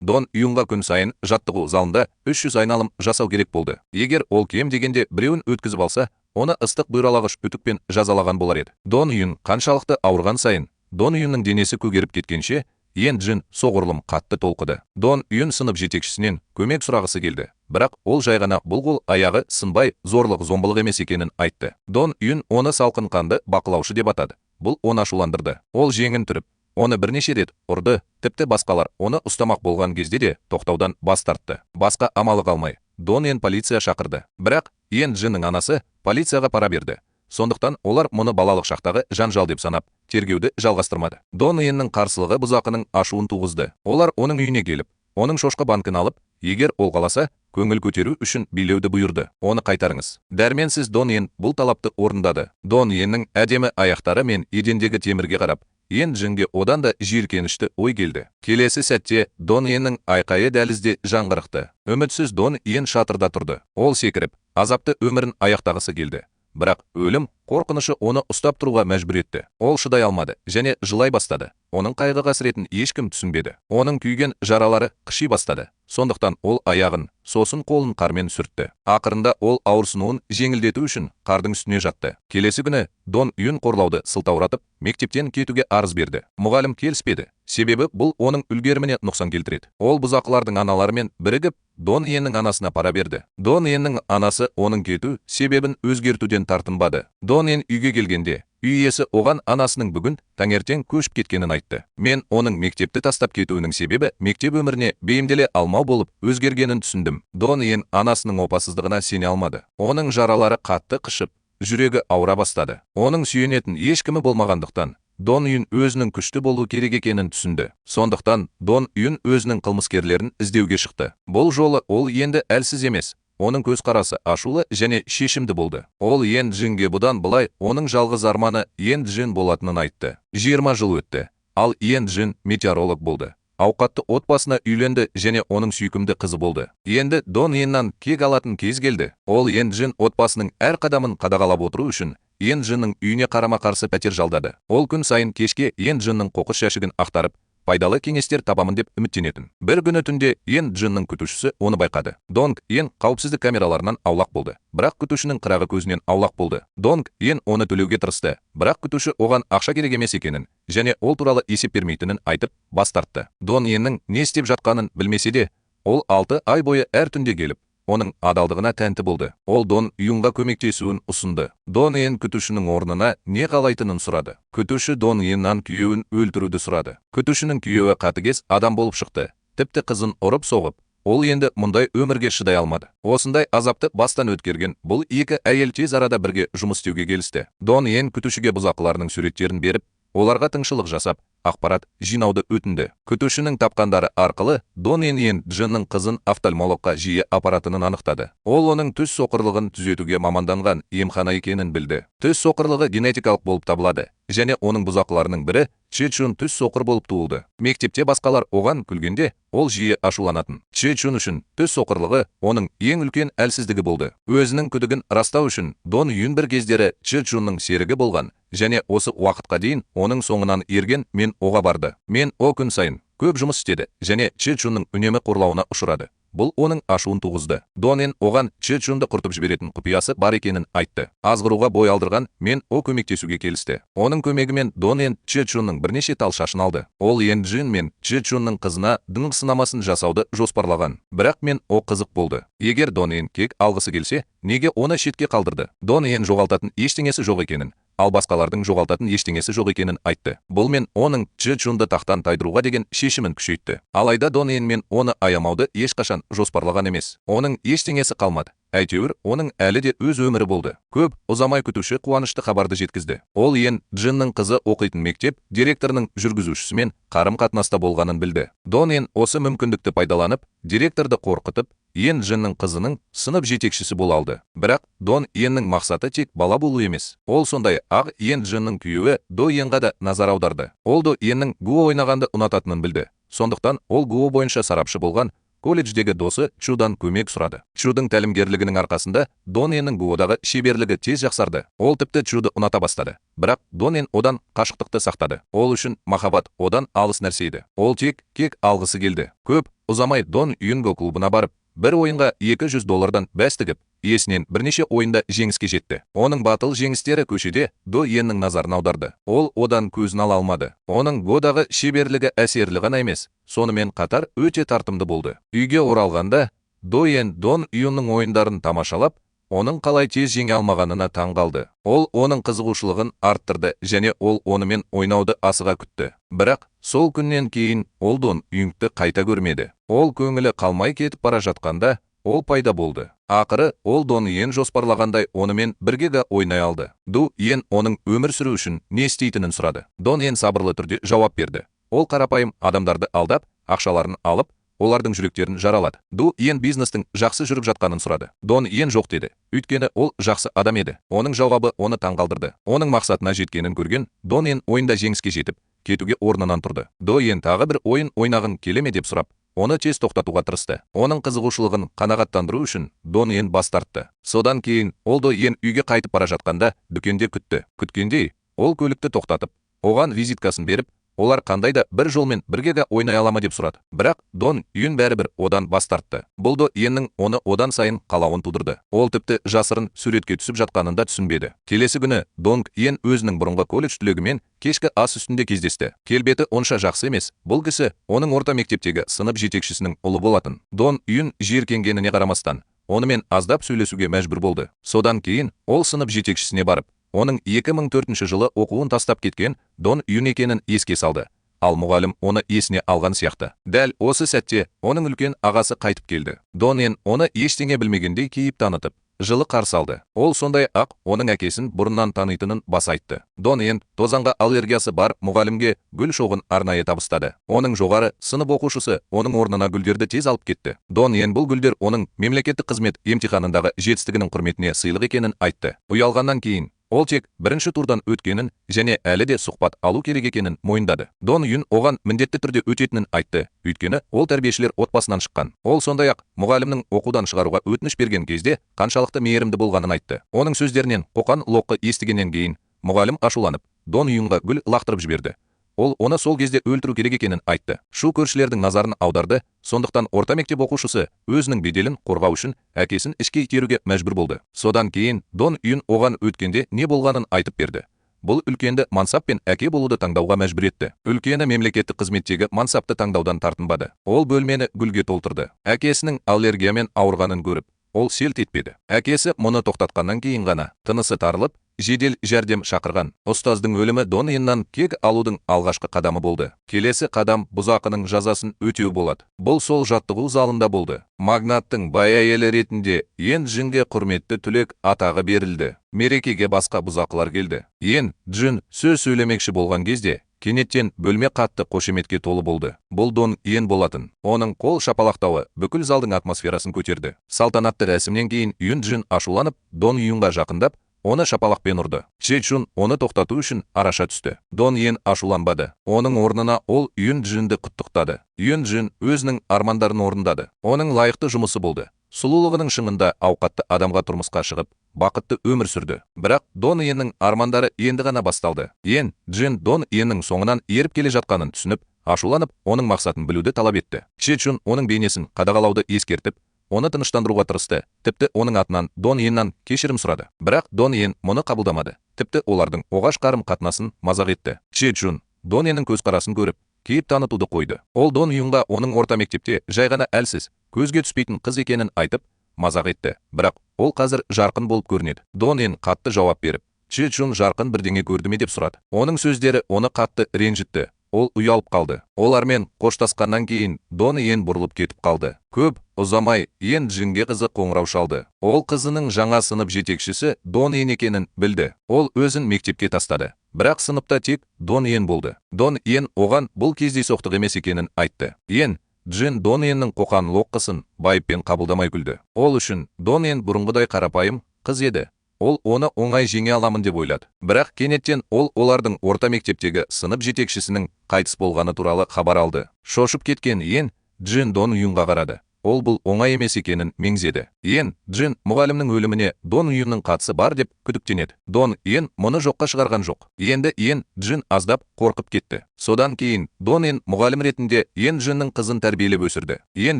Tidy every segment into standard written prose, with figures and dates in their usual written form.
Дон Юнға күн сайын жаттығу залында 300 айналым жасау керек болды. Егер ол кем дегенде біреуін өткізіп алса, оны ыстық бұйралағыш үтікпен жазалаған болар еді. Дон Юн қаншалықты ауырған сайын, Дон Юнның денесі көгеріп кеткенше, Ен Джин соғұрлым қатты толқыды. Дон Юн сынып жетекшісінен көмек сұрағысы келді. Бірақ ол жай ғана бұл қол аяғы сынбай зорлық зомбылық емес екенін айтты. Дон Юн оны салқын қанды бақылаушы деп атады. Бұл оны ашуландырды. Ол жеңін түріп, оны бірнеше рет ұрды, тіпті басқалар оны ұстамақ болған кезде де тоқтаудан бас тартты. Басқа амалы қалмай, Дон Ен полиция шақырды. Бірақ Ен Джиннің анасы полицияға пара берді. Сондықтан олар мұны балалық шақтағы жанжал деп санап, тергеуді жалғастырмады. Дон Еннің қарсылығы бұзақының ашуын туғызды. Олар оның үйіне келіп, оның шошқа банкін алып, егер ол қаласа, көңіл көтеру үшін билеуді бұйырды. Оны қайтарыңыз. Дәрменсіз Дон Ен бұл талапты орындады. Дон Еннің әдемі аяқтары мен едендегі темірге қарап, Ен Джинге одан да жиіркенішті ой келді. Келесі сәтте Дон Еннің айқайы дәлізде жаңғырықты. Үмітсіз Дон Ен шатырда тұрды. Ол секіріп, азапты өмірін аяқтағысы келді. Бірақ өлім қорқынышы оны ұстап тұруға мәжбүр етті. Ол шыдай алмады және жылай бастады. Оның қайғы қасіретін ешкім түсінбеді. Оның күйген жаралары қыши бастады. Сондықтан ол аяғын, сосын қолын қармен сүртті. Ақырында ол ауырсынуын жеңілдету үшін қардың үстіне жатты. Келесі күні Дон Юн қорлауды сылтауратып, мектептен кетуге арыз берді. Мұғалім келіспеді. Себебі бұл оның үлгеріміне нұқсан келтіреді. Ол бұзақылардың аналарымен бірігіп, Дон Еннің анасына пара берді. Дон Еннің анасы оның кету себебін өзгертуден тартынбады. Дон Ен үйге келгенде, үй иесі оған анасының бүгін таңертең көшіп кеткенін айтты. Мен оның мектепті тастап кетуінің себебі мектеп өміріне бейімделе алмау болып өзгергенін түсіндім. Дон Ен анасының опасыздығына сене алмады. Оның жаралары қатты қышып, жүрегі ауыра бастады. Оның сүйенетін ешкімі болмағандықтан, Дон Юн өзінің күшті болу керек екенін түсінді. Сондықтан Дон Юн өзінің қылмыскерлерін іздеуге шықты. Бұл жолы ол енді әлсіз емес. Оның көзқарасы ашулы және шешімді болды. Ол Ен Джинге бұдан былай оның жалғыз арманы Ен Джин болатынын айтты. 20 жыл өтті. Ал Ен Джин метеоролог болды. Ауқатты отбасына үйленді және оның сүйкімді қызы болды. Енді Дон Еннан кек алатын кез келді. Ол Ен Джин отбасының әр қадамын қадағалап отыру үшін Ен Джиннің үйіне қарама-қарсы пәтер жалдады. Ол күн сайын кешке Ен Джиннің қоқыс жәшігін ақтарып, пайдалы кеңестер табамын деп үміттенетін. Бір күні түнде Ен Джиннің күтушісі оны байқады. Донг Ен қауіпсіздік камераларынан аулақ болды. Бірақ күтушінің қырағы көзінен аулақ болды. Донг Ен оны төлеуге тырысты. Бірақ күтуші оған ақша керек емес екенін және ол туралы есеп бермейтінін айтып, бас тартты. Дон Еннің не істеп жатқанын білмесе де, ол 6 ай бойы әр түнде келіп, оның адалдығына тәнті болды. Ол Дон Юнға көмектесуін ұсынды. Дон Ен күтушінің орнына не қалайтынын сұрады. Күтуші Дон Еннан күйеуін өлтіруді сұрады. Күтушінің күйеуі қатыгез адам болып шықты. Тіпті қызын ұрып соғып, ол енді мұндай өмірге шыдай алмады. Осындай азапты бастан өткерген бұл екі әйел тез арада бірге жұмыс істеуге келісті. Дон Ен күтушіге бұзақыларының суреттерін беріп, оларға тыңшылық жасап, ақпарат жинауды өтінді. Күтушінің тапқандары арқылы Дон Ен Ен Джиннің қызын офтальмологқа жиі апаратынын анықтады. Ол оның түс соқырлығын түзетуге маманданған емхана екенін білді. Түс соқырлығы генетикалық болып табылады және оның бұзақыларының бірі Че Чун түс соқыр болып туылды. Мектепте басқалар оған күлгенде, ол жиі ашуланатын. Че Чун үшін түс соқырлығы оның ең үлкен әлсіздігі болды. Өзінің күдігін растау үшін Дон Юн бір кездері Че Чунның серігі болған және осы уақытқа дейін оның соңынан ерген Мен Оға барды. Мен О күн сайын көп жұмыс істеді және Че Чунның үнемі қорлауына ұшырады. Бұл оның ашуын туғызды. Дон Ен оған Че Чунды құртып жіберетін құпиясы бар екенін айтты. Азғыруға бой алдырған Мен О көмектесуге келісті. Оның көмегімен Дон Ен Че Чунның бірнеше тал шашын алды. Ол Ен Джин мен Че Чунның қызына ДНҚ сынамасын жасауды жоспарлаған. Бірақ Мен О қызық болды. Егер Дон Ен кек алғысы келсе, неге оны шетке қалдырды? Дон Ен жоғалтатын ештеңесі жоқ екенін, ал басқалардың жоғалтатын ештеңесі жоқ екенін айтты. Бұл Мен Оның Че Чунды тақтан тайдыруға деген шешімін күшейтті. Алайда Дон Ен Мен Оны аямауды ешқашан жоспарлаған емес. Оның ештеңесі қалмады. Әйтеуір, оның әлі де өз өмірі болды. Көп ұзамай күтуші қуанышты хабарды жеткізді. Ол Ен Джиннің қызы оқитын мектеп директорының жүргізушісімен қарым-қатынаста болғанын білді. Дон Ен осы мүмкіндікті пайдаланып, директорды қорқытып, Ен Джиннің қызының сынып жетекшісі бола алды. Бірақ Дон Еннің мақсаты тек бала болу емес. Ол сондай ақ Ен Джиннің күйеуі До Енға да назар аударды. Ол До Еннің гуо ойнағанды ұнататынын білді. Сондықтан ол гуо бойынша сарапшы болған колледждегі досы Чудан көмек сұрады. Чудың тәлімгерлігінің арқасында Дон Еннің гуодағы шеберлігі тез жақсарды. Ол тіпті Чуды ұната бастады. Бірақ Дон Ен одан қашықтықты сақтады. Ол үшін махаббат одан алыс нәрсе еді. Ол тек кек алғысы келді. Көп ұзамай Дон Юн го клубына барып, бір ойынға 200 доллардан бәс тігіп, иесінен бірнеше ойында жеңіске жетті. Оның батыл жеңістері көшеде До Йеннің назарын аударды. Ол одан көзін ала алмады. Оның годағы шеберлігі әсерлі ғана емес, сонымен қатар өте тартымды болды. Үйге оралғанда До Йен Дон Юнның ойындарын тамашалап, оның қалай тез жеңе алмағанына таң қалды. Ол оның қызығушылығын арттырды және ол онымен ойнауды асыға күтті. Бірақ сол күннен кейін ол Дон Юнгті қайта көрмеді. Ол көңілі қалмай кетіп бара жатқанда, ол пайда болды. Ақыры ол Дон Йен жоспарлағандай онымен бірге го ойнай алды. Ду Йен оның өмір сүру үшін не істейтінін сұрады. Дон Йен сабырлы түрде жауап берді. Ол қарапайым адамдарды алдап, ақшаларын алып, олардың жүректерін жаралады. Ду Йен бизнестің жақсы жүріп жатқанын сұрады. Дон Йен жоқ деді. Өйткені ол жақсы адам еді. Оның жауабы оны таңғалдырды. Оның мақсатына жеткенін көрген Дон Йен ойында жеңіске жетіп, кетуге орнынан тұрды. До Йен тағы бір ойын ойнағың келе ме деп сұрап, оны тез тоқтатуға тырысты. Оның қызығушылығын қанағаттандыру үшін Дон Йен бас тартты. Содан кейін ол До Йен үйге қайтып бара жатқанда дүкенде күтті. Күткендей, ол көлікті тоқтатып, оған визиткасын беріп, олар қандай да бір жолмен бірге го ойнай ала ма деп сұрады. Бірақ Дон Юн бәрібір одан бас тартты. Бұл До Йеннің оны одан сайын қалауын тудырды. Ол тіпті жасырын суретке түсіп жатқанын да түсінбеді. Келесі күні Дон Йен өзінің бұрынғы колледж түлегімен кешкі ас үстінде кездесті. Келбеті онша жақсы емес. Бұл кісі оның орта мектептегі сынып жетекшісінің ұлы болатын. Дон Юн жиіркенгеніне қарамастан, онымен аздап сөйлесуге мәжбүр болды. Содан кейін ол сынып жетекшісіне барып, оның 2004 жылы оқуын тастап кеткен Дон Юн екенін еске салды. Ал мұғалім оны есіне алған сияқты. Дәл осы сәтте оның үлкен ағасы қайтып келді. Дон Йен оны ештеңе білмегендей кейіп танытып, жылы қарсы алды. Ол сондай ақ оның әкесін бұрыннан танитынын баса айтты. Дон Йен тозаңға аллергиясы бар мұғалімге гүл шоғын арнайы табыстады. Оның жоғары сынып оқушысы оның орнына гүлдерді тез алып кетті. Дон Йен бұл гүлдер оның мемлекеттік қызмет емтиханындағы жетістігінің құрметіне сыйлық екенін айтты. Ұялғаннан кейін ол тек бірінші турдан өткенін және әлі де сұхбат алу керек екенін мойындады. Дон Юн оған міндетті түрде өтетінін айтты, өйткені ол тәрбиешілер отбасынан шыққан. Ол сондай-ақ мұғалімнің оқудан шығаруға өтініш берген кезде қаншалықты мейірімді болғанын айтты. Оның сөздерінен қоқан лоққы естігеннен кейін мұғалім ашуланып, Дон Юнға гүл лақтырып жіберді. Ол оны сол кезде өлтіру керек екенін айтты. Шу көршілердің назарын аударды, сондықтан орта мектеп оқушысы өзінің беделін қорғау үшін әкесін ішке итеруге мәжбүр болды. Содан кейін Дон Юн оған өткенде не болғанын айтып берді. Бұл үлкенді мансап пен әке болуды таңдауға мәжбүр етті. Үлкені мемлекеттік қызметтегі мансапты таңдаудан тартынбады. Ол бөлмені гүлге толтырды. Әкесінің аллергиямен ауырғанын көріп, ол селт етпеді. Әкесі мұны тоқтатқаннан кейін ғана тынысы тарылып, жедел жәрдем шақырған. Ұстаздың өлімі Дон Йеннан кек алудың алғашқы қадамы болды. Келесі қадам бұзақының жазасын өтеу болады. Бұл сол жаттығу залында болды. Магнаттың бай әйелі ретінде Йен Джинге құрметті түлек атағы берілді. Мерекеге басқа бұзақылар келді. Йен Джин сөз сөйлемекші болған кезде кенеттен бөлме қатты қошеметке толы болды. Бұл Дон Йен болатын. Оның қол шапалақтауы бүкіл залдың атмосферасын көтерді. Салтанатты рәсімнен кейін Юн Джин ашуланып, Дон Юнға жақындап, оны шапалақпен ұрды. Че Чун оны тоқтату үшін араша түсті. Дон Йен ашуланбады. Оның орнына ол Юн Джинді құттықтады. Юн Джин өзінің армандарын орындады. Оның лайықты жұмысы болды. Сұлулығының шыңында ауқатты адамға тұрмысқа шығып, бақытты өмір сүрді. Бірақ Дон Йеннің армандары енді ғана басталды. Йен Джин Дон Йеннің соңынан еріп келе жатқанын түсініп, ашуланып, оның мақсатын білуді талап етті. Че Чун оның бейнесін қадағалауды ескертіп, оны тыныштандыруға тырысты. Тіпті оның атынан Дон Йеннан кешірім сұрады. Бірақ Дон Йен мұны қабылдамады. Тіпті олардың оғаш қарым қатынасын мазақ етті. Че Чун Дон Йеннің көзқарасын көріп, кейіп танытуды қойды. Ол Дон Юнға оның орта мектепте жай ғана әлсіз, көзге түспейтін қыз екенін айтып, мазақ етті. Бірақ ол қазір жарқын болып көрінеді. Дон Йен қатты жауап беріп, Че Чун жарқын бірдеңе көрді ме деп сұрады. Оның сөздері оны қатты ренжітті. Ол ұялып қалды. Олармен қоштасқаннан кейін Дон Йен бұрылып кетіп қалды. Көп ұзамай Йен Джинге қызы қоңырау шалды. Ол қызының жаңа сынып жетекшісі Дон Йен екенін білді. Ол өзін мектепке тастады. Бірақ сыныпта тек Дон Йен болды. Дон Йен оған бұл кездейсоқтық емес екенін айтты. Йен Джин Дон Йеннің қоқан лоққысын байыппен қабылдамай күлді. Ол үшін Дон Йен бұрынғыдай қарапайым қыз еді. Ол оны оңай жеңе аламын деп ойлады. Бірақ кенеттен ол олардың орта мектептегі сынып жетекшісінің қайтыс болғаны туралы хабар алды. Шошып кеткен Йен Джин Дон Юнға қарады. Ол бұл оңай емес екенін меңзеді. Ен Джин мұғалімнің өліміне Дон Юнның қатысы бар деп күдіктенеді. Дон Ен мұны жоққа шығарған жоқ. Енді Ен Джин аздап қорқып кетті. Содан кейін Дон Ен мұғалім ретінде Ен Джиннің қызын тәрбиелеп өсірді. Ен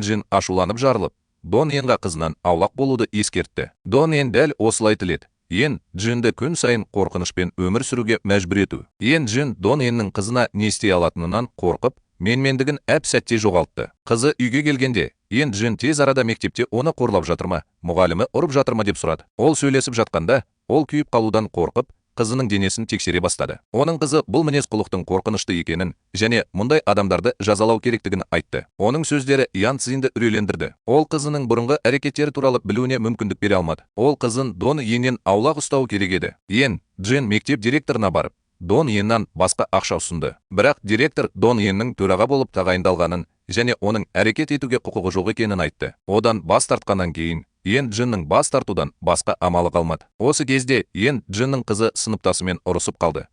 Джин ашуланып жарылып, Дон Енға қызынан аулақ болуды ескертті. Дон Ен дәл осылай тіледі. Ен Джинді күн сайын қорқынышпен өмір сүруге мәжбүр ету. Ен Джин Дон Еннің қызына не істей алатынынан қорқып, менмендігін әп-сәтте жоғалтты. Қызы үйге келгенде, Ен Джин тез арада мектепте оны қорлап жатыр ма, мұғалімі ұрып жатыр ма деп сұрады. Ол сөйлесіп жатқанда, ол күйіп қалудан қорқып, қызының денесін тексере бастады. Оның қызы бұл мінез құлықтың қорқынышты екенін және мұндай адамдарды жазалау керектігін айтты. Оның сөздері Ян Цзинді үрейлендірді. Ол қызының бұрынғы әрекеттері туралы білуіне мүмкіндік бере алмады. Ол қызын Дон Еннен аулақ ұстау керек еді. Ен Джин мектеп директорына барып, Дон Еннан басқа ақша ұсынды. Бірақ директор Дон Еннің төраға болып тағайындалғанын және оның әрекет етуге құқығы жоқ екенін айтты. Одан бас тартқаннан кейін Ен Джиннің бас тартудан басқа амалы қалмады. Осы кезде Ен Джиннің қызы сыныптасымен ұрысып қалды.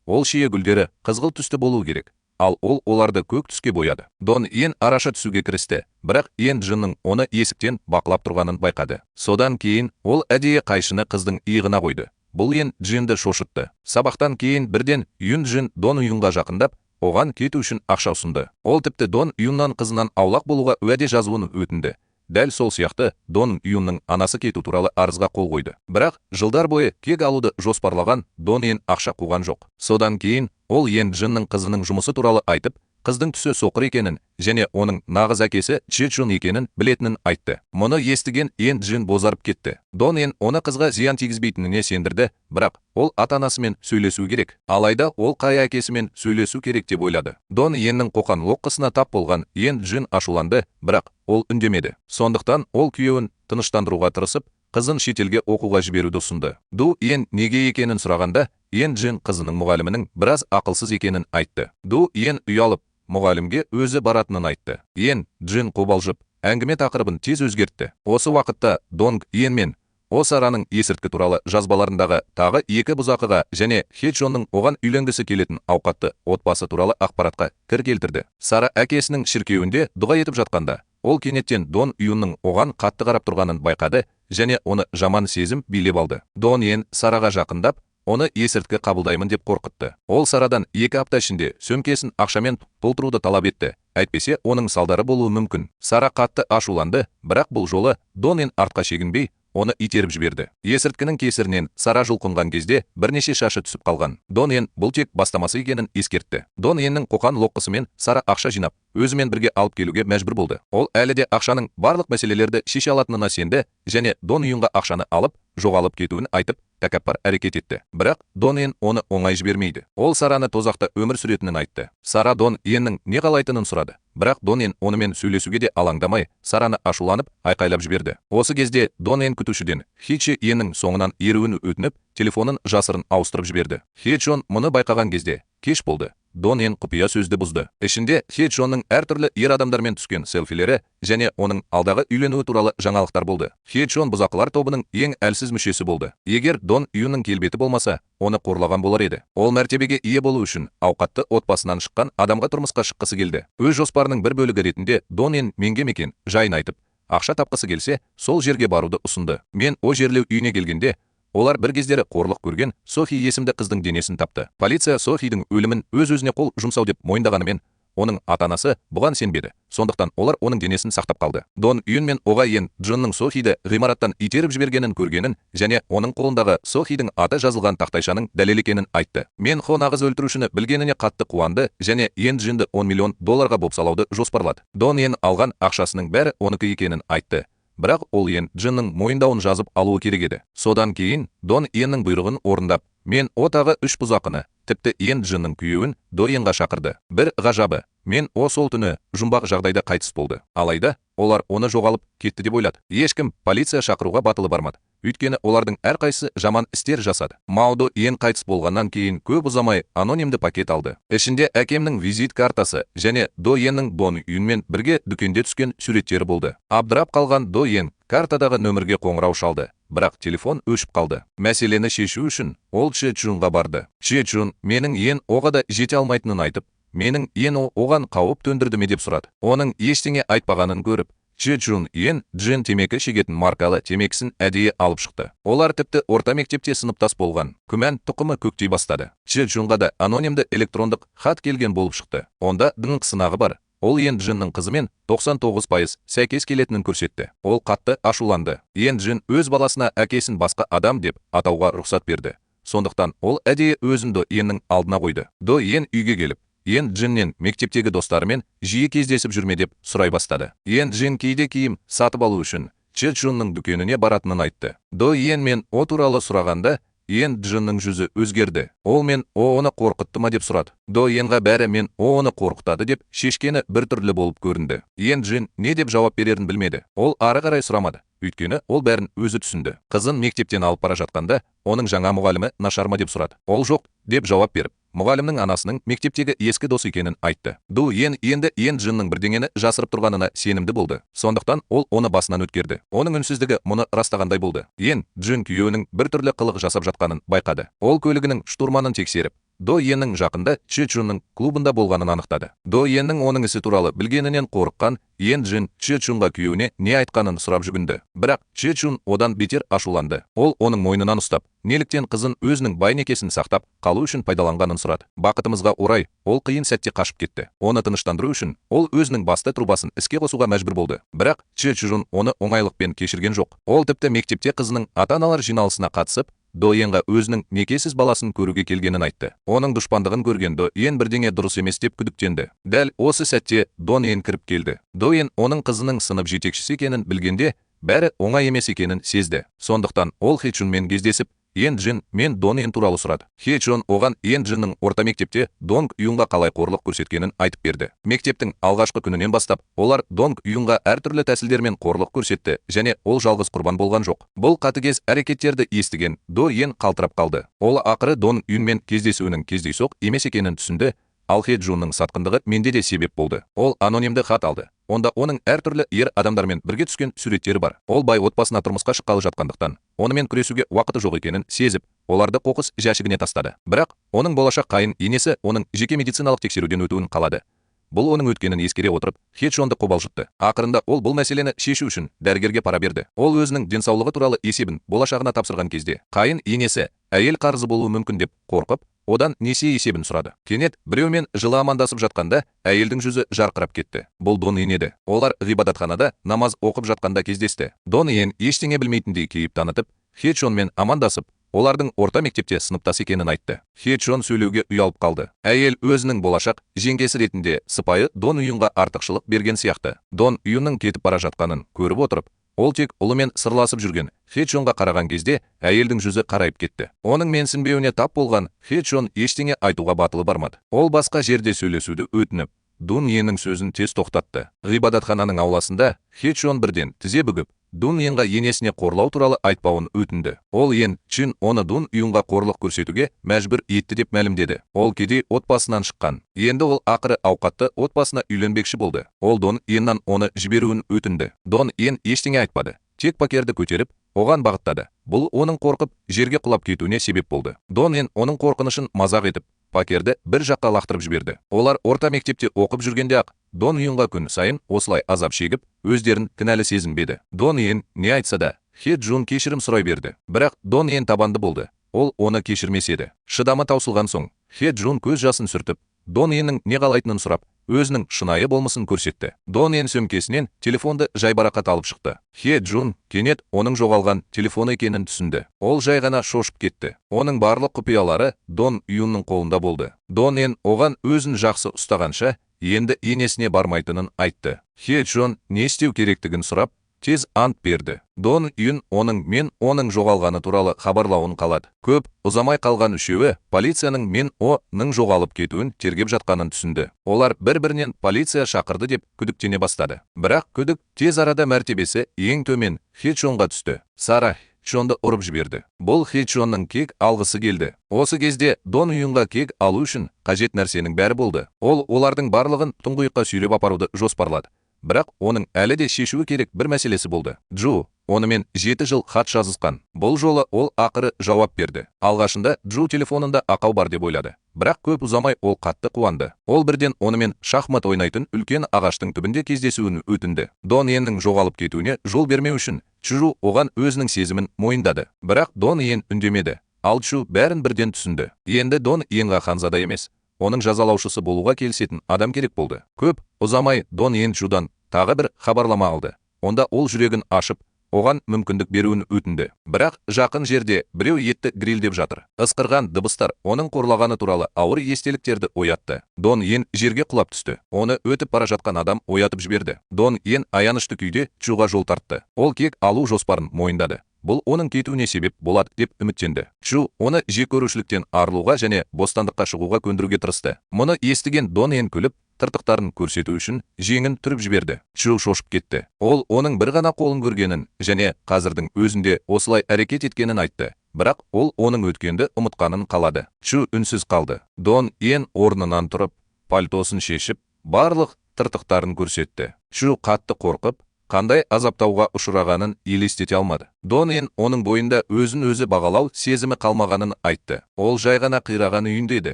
Ол шие гүлдері қызғылт түсті болуы керек, ал ол оларды көк түске бояды. Дон Ен араша түсуге кірісті, бірақ Ен Джиннің оны есіктен бақылап тұрғанын байқады. Содан кейін ол әдейі қайшыны қыздың иығына қойды. Бұл Ен Джинді шошытты. Сабақтан кейін бірден Юн Джин Дон Юнға жақындап, оған кету үшін ақша ұсынды. Ол тіпті Дон Юннан қызынан аулақ болуға уәде жазуын өтінді. Дәл сол сияқты Дон Юнның анасы кету туралы арызға қол қойды. Бірақ жылдар бойы кек алуды жоспарлаған Дон Ен ақша қуған жоқ. Содан кейін ол Ен Джиннің қызының жұмысы туралы айтып, қыздың түсі соқыр екенін және оның нағыз әкесі Че Чжун екенін білетінін айтты. Мұны естіген Ен Джин бозарып кетті. Дон Ен оны қызға зиян тигізбейтініне сендірді, бірақ ол ата-анасымен сөйлесу керек. Алайда ол қай әкесімен сөйлесу керек деп ойлады. Дон Еннің қоқан лоққысына тап болған Ен Джин ашуланды, бірақ ол үндемеді. Сондықтан ол күйеуін тыныштандыруға тырысып, қызын шетелге оқуға жіберуді ұсынды. Ду Ен неге екенін сұрағанда, Ен Джин қызының мұғалімінің біраз ақылсыз екенін айтты. Ду Ен ұялып, мұғалімге өзі баратынын айтты. Ен Джин қобалжып, әңгіме тақырыбын тез өзгертті. Осы уақытта Донг Ен мен О Сараның есірткі туралы жазбаларындағы тағы екі бұзақыға және Хеджонның оған үйленгісі келетін ауқатты отбасы туралы ақпаратқа кір келтірді. Сара әкесінің шіркеуінде дұға етіп жатқанда, ол кенеттен Дон Юнның оған қатты қарап тұрғанын байқады және оны жаман сезім билеп алды. Дон Ен Сараға жақындап, оны есірткі қабылдаймын деп қорқытты. Ол Сарадан 2 апта ішінде сөмкесін ақшамен толтыруды талап етті. Әйтпесе оның салдары болуы мүмкін. Сара қатты ашуланды, бірақ бұл жолы Дон Ен артқа шегінбей, оны итеріп жіберді. Есірткінің кесірінен Сара жұлқынған кезде бірнеше шашы түсіп қалған. Дон Ен бұл тек бастамасы екенін ескертті. Дон Еннің қоқан лоққысымен Сара ақша жинап, өзімен бірге алып келуге мәжбүр болды. Ол әлі де ақшаның барлық мәселелерді шеше алатынына сенді және Дон Юнға ақшаны алып, жоғалып кетуін айтып, тәкаппар әрекет етті. Бірақ Дон Ен оны оңай жібермейді. Ол Сараны тозақта өмір сүретінін айтты. Сара Дон Еннің не қалайтынын сұрады. Бірақ Дон Ен онымен сөйлесуге де алаңдамай, Сараны ашуланып, айқайлап жіберді. Осы кезде Дон Ен күтушіден Хичи Еннің соңынан еруін өтініп, телефонын жасырын ауыстырып жіберді. Хеджон мұны байқаған кезде кеш болды. Дон Ен құпия сөзді бұзды. Ішінде Хеджонның әртүрлі ер адамдармен түскен селфилері және оның алдағы үйленуі туралы жаңалықтар болды. Хеджон бұзақылар тобының ең әлсіз мүшесі болды. Егер Дон Юнның келбеті болмаса, оны қорлаған болар еді. Ол мәртебеге ие болу үшін ауқатты отбасынан шыққан адамға тұрмысқа шыққысы келді. Өз жоспарының бір бөлігі ретінде Дон Ен менге мекен жайын айтып, ақша тапқысы келсе, сол жерге баруды ұсынды. Мен о жерлеу үйіне келгенде, олар бір кездері қорлық көрген Софи есімді қыздың денесін тапты. Полиция Софидің өлімін өз-өзіне қол жұмсау деп мойындағанымен, оның ата-анасы бұған сенбеді. Сондықтан олар оның денесін сақтап қалды. Дон Юн мен Оға Ен Джиннің Софиді ғимараттан итеріп жібергенін көргенін және оның қолындағы Софидің аты жазылған тақтайшаның дәлел екенін айтты. Мен Хо нағыз өлтірушіні білгеніне қатты қуанды және Ен Джинді 10 миллион долларға бопсалауды жоспарлады. Дон Ен алған ақшасының бәрі оныкі екенін айтты. Бірақ ол Ен Джиннің мойындауын жазып алуы керек еді. Содан кейін Дон Еннің бұйрығын орындап, мен о тағы 3 бұзақыны, тіпті Ен Джиннің күйеуін До Енға шақырды. Бір ғажабы, мен о сол түні жұмбақ жағдайда қайтыс болды. Алайда олар оны жоғалып кетті деп ойлады. Ешкім полиция шақыруға батылы бармады. Өйткені олардың әрқайсысы жаман істер жасады. Маудо Ен қайтыс болғаннан кейін көп ұзамай анонимді пакет алды. Ішінде әкемнің визит картасы және До Еннің Дон Юнмен бірге дүкенде түскен суреттері болды. Абдырап қалған До Ен картадағы нөмірге қоңырау шалды, бірақ телефон өшіп қалды. Мәселені шешу үшін ол Че Чжунға барды. Че Чжун менің Ен оға да жете алмайтынын айтып, менің Ен оған қауіп төндірді ме деп сұрады. Оның ештеңе айтпағанын көріп, Чжун Ен Джин темекі шегетін маркалы темекісін әдейі алып шықты. Олар тіпті орта мектепте сыныптас болған. Күмән тұқымы көктей бастады. Чжунға да анонимді электрондық хат келген болып шықты. Онда ДНҚ сынағы бар. Ол Ен Джиннің қызымен 99% сәйкес келетінін көрсетті. Ол қатты ашуланды. Ен Джин өз баласына әкесін басқа адам деп атауға рұқсат берді. Сондықтан ол әдейі өзін До Еннің алдына қойды. До Ен үйге келіп, Ен Джиннен мектептегі достарымен жиі кездесіп жүрме деп сұрай бастады. Ен Джин кейде киім сатып алу үшін Чжунның дүкеніне баратынын айтты. До Ен мен О туралы сұрағанда, Ен Джиннің жүзі өзгерді. Ол мен О оны қорқытты ма деп сұрады. До Енға бәрі мен О оны қорқытады деп шешкені біртүрлі болып көрінді. Ен Джин не деп жауап берерін білмеді. Ол ары қарай сұрамады. Өйткені ол бәрін өзі түсінді. Қызын мектептен алып бара жатқанда, оның жаңа мұғалімі нашар ма деп сұрады. Ол жоқ деп жауап беріп, мұғалімнің анасының мектептегі ескі дос екенін айтты. Ду Ен енді Ен Джиннің бірдеңені жасырып тұрғанына сенімді болды. Сондықтан ол оны басынан өткерді. Оның үнсіздігі мұны растағандай болды. Ен Джин күйеуінің біртүрлі қылық жасап жатқанын байқады. Ол көлігінің штурманын тексеріп, До Еннің жақында Чжунның клубында болғанын анықтады. До Еннің оның ісі туралы білгенінен қорыққан Ен Джин Чжунға күйеуіне не айтқанын сұрап жүгінді. Бірақ Чжун одан бетер ашуланды. Ол оның мойнынан ұстап, неліктен қызын өзінің бай некесін сақтап қалу үшін пайдаланғанын сұрады. Бақытымызға орай, ол қиын сәтте қашып кетті. Оны тыныштандыру үшін ол өзінің басты трубасын іске қосуға мәжбүр болды. Бірақ Чжун оны оңайлықпен кешірген жоқ. Ол тіпті мектепте қызының ата-аналар жиналысына қатысып, До Енға өзінің некесіз баласын көруге келгенін айтты. Оның дұшпандығын көрген До Ен бірдеңе дұрыс емес деп күдіктенді. Дәл осы сәтте Дон Ен кіріп келді. До Ен оның қызының сынып жетекшісі екенін білгенде, бәрі оңай емес екенін сезді. Сондықтан ол Хе Чунмен кездесіп, Ен Джин мен Дон Ен туралы сұрады. Хе Чун оған Ен Джиннің орта мектепте Донг Юнға қалай қорлық көрсеткенін айтып берді. Мектептің алғашқы күнінен бастап, олар Донг Юнға әртүрлі тәсілдермен қорлық көрсетті және ол жалғыз құрбан болған жоқ. Бұл қатыгез әрекеттерді естіген До Ен қалтырап қалды. Ол ақыры Дон Юнмен кездесуінің кездейсоқ емес екенін түсінді, ал Хе Джунның сатқындығы менде де себеп болды. Ол анонимді хат алды. Онда оның әртүрлі ер адамдармен бірге түскен суреттері бар. Ол бай отбасына тұрмысқа шыққалы жатқандықтан, онымен күресуге уақыты жоқ екенін сезіп, оларды қоқыс жәшігіне тастады. Бірақ оның болашақ қайын енесі оның жеке медициналық тексеруден өтуін қалады. Бұл оның өткенін ескере отырып, Хе Чунды қобалжытты. Ақырында ол бұл мәселені шешу үшін дәрігерге пара берді. Ол өзінің денсаулығы туралы есебін болашағына тапсырған кезде, қайын енесі әйел қарызы болуы мүмкін деп қорқып, одан несие есебін сұрады. Кенет біреумен жылы амандасып жатқанда әйелдің жүзі жарқырап кетті. Бұл Дон Ен еді. Олар ғибадатханада намаз оқып жатқанда кездесті. Дон Ен ештеңе білмейтіндей кейіп танытып, Хе Чунмен амандасып, олардың орта мектепте сыныптас екенін айтты. Хе Чун сөйлеуге ұялып қалды. Әйел өзінің болашақ жеңгесі ретінде сыпайы Дон Юнға артықшылық берген сияқты. Дон Юнның кетіп бара жатқанын көріп отырып, ол тек ұлымен сырласып жүрген Хе Чунға қараған кезде әйелдің жүзі қарайып кетті. Оның менсінбеуіне тап болған Хе Чун ештеңе айтуға батылы бармады. Ол басқа жерде сөйлесуді өтініп, Дун Еннің сөзін тез тоқтатты. Ғибадатхананың ауласында Хе Чун бірден тізе бүгіп, Дун Енға енесіне қорлау туралы айтпауын өтінді. Ол Ен Чин оны Дун Юнға қорлық көрсетуге мәжбүр етті деп мәлімдеді. Ол кедей отбасынан шыққан. Енді ол ақыры ауқатты отбасына үйленбекші болды. Ол Дон Еннан оны жіберуін өтінді. Дон Ен ештеңе айтпады. Тек пакерді көтеріп, оған бағыттады. Бұл оның қорқып, жерге құлап кетуіне себеп болды. Дон Ен оның қорқынышын мазақ етіп, пакерді бір жаққа лақтырып жіберді. Олар орта мектепте оқып жүргенде-ақ Дон Юнға күн сайын осылай азап шегіп, өздерін кінәлі сезінбеді. Дон Ен не айтса да, Хе Джун кешірім сұрай берді. Бірақ Дон Ен табанды болды. Ол оны кешірмес еді. Шыдамы таусылған соң, Хе Джун көз жасын сүртіп, Дон Еннің не қалайтынын сұрап, өзінің шынайы болмысын көрсетті. Дон Ен сөмкесінен телефонды жайбарақат алып шықты. Хе Джун кенет оның жоғалған телефоны екенін түсінді. Ол жай ғана шошып кетті. Оның барлық құпиялары Дон Юнның қолында болды. Дон Ен оған өзін жақсы ұстағанша, енді енесіне бармайтынын айтты. Хе Джун не істеу керектігін сұрап, тез ант берді. Дон Юн оның мен оның жоғалғаны туралы хабарлауын қалады. Көп ұзамай қалған үшеуі полицияның мен оның жоғалып кетуін тергеп жатқанын түсінді. Олар бір-бірінен полиция шақырды деп күдіктене бастады. Бірақ күдік тез арада мәртебесі ең төмен Хе Чунға түсті. Сара Чонды ұрып жіберді. Бұл Хе Чунның кек алғысы келді. Осы кезде Дон Юнға кек алу үшін қажет нәрсенің бәрі болды. Ол олардың барлығын тұңғиыққа сүйреп апаруды жоспарлады. Бірақ оның әлі де шешуі керек бір мәселесі болды. Джу Онымен 7 жыл хат жазысқан. Бұл жолы ол ақыры жауап берді. Алғашында Джу телефонында ақау бар деп ойлады. Бірақ көп ұзамай ол қатты қуанды. Ол бірден онымен шахмат ойнайтын үлкен ағаштың түбінде кездесуін өтінді. Дон Йеннің жоғалып кетуіне жол бермеу үшін Чжу оған өзінің сезімін мойындады. Бірақ Дон Йен үндемеді. Ал Чжу бәрін бірден түсінді. Енді Дон Йенға ханзада емес, оның жазалаушысы болуға келісетін адам керек болды. Көп ұзамай Дон Йен Чжудан тағы бір хабарлама алды. Онда ол жүрегін ашып, оған мүмкіндік беруін өтінді. Бірақ жақын жерде біреу етті грильдеп жатыр. Ысқырған дыбыстар оның қорлағаны туралы ауыр естеліктерді оятты. Дон Йен жерге құлап түсті. Оны өтіп бара жатқан адам оятып жіберді. Дон Йен аянышты күйде Чжуға жол тартты. Ол кек алу жоспарын мойындады. Бұл оның кетуіне себеп болады деп үміттенді. Чжу оны жек көрушіліктен арылуға және бостандыққа шығуға көндіруге тырысты. Мұны естіген Дон Йен күліп, тыртықтарын көрсету үшін жеңін түріп жіберді. Чжу шошып кетті. Ол оның бір ғана қолын көргенін және қазірдің өзінде осылай әрекет еткенін айтты. Бірақ ол оның өткенді ұмытқанын қалады. Чжу үнсіз қалды. Дон Йен орнынан тұрып, пальтосын шешіп, барлық тыртықтарын көрсетті. Чжу қатты қорқып, қандай азаптауға ұшырағанын елестете алмады. Дон Йен оның бойында өзін өзі бағалау сезімі қалмағанын айтты. Ол жай ғана қираған үйінде еді.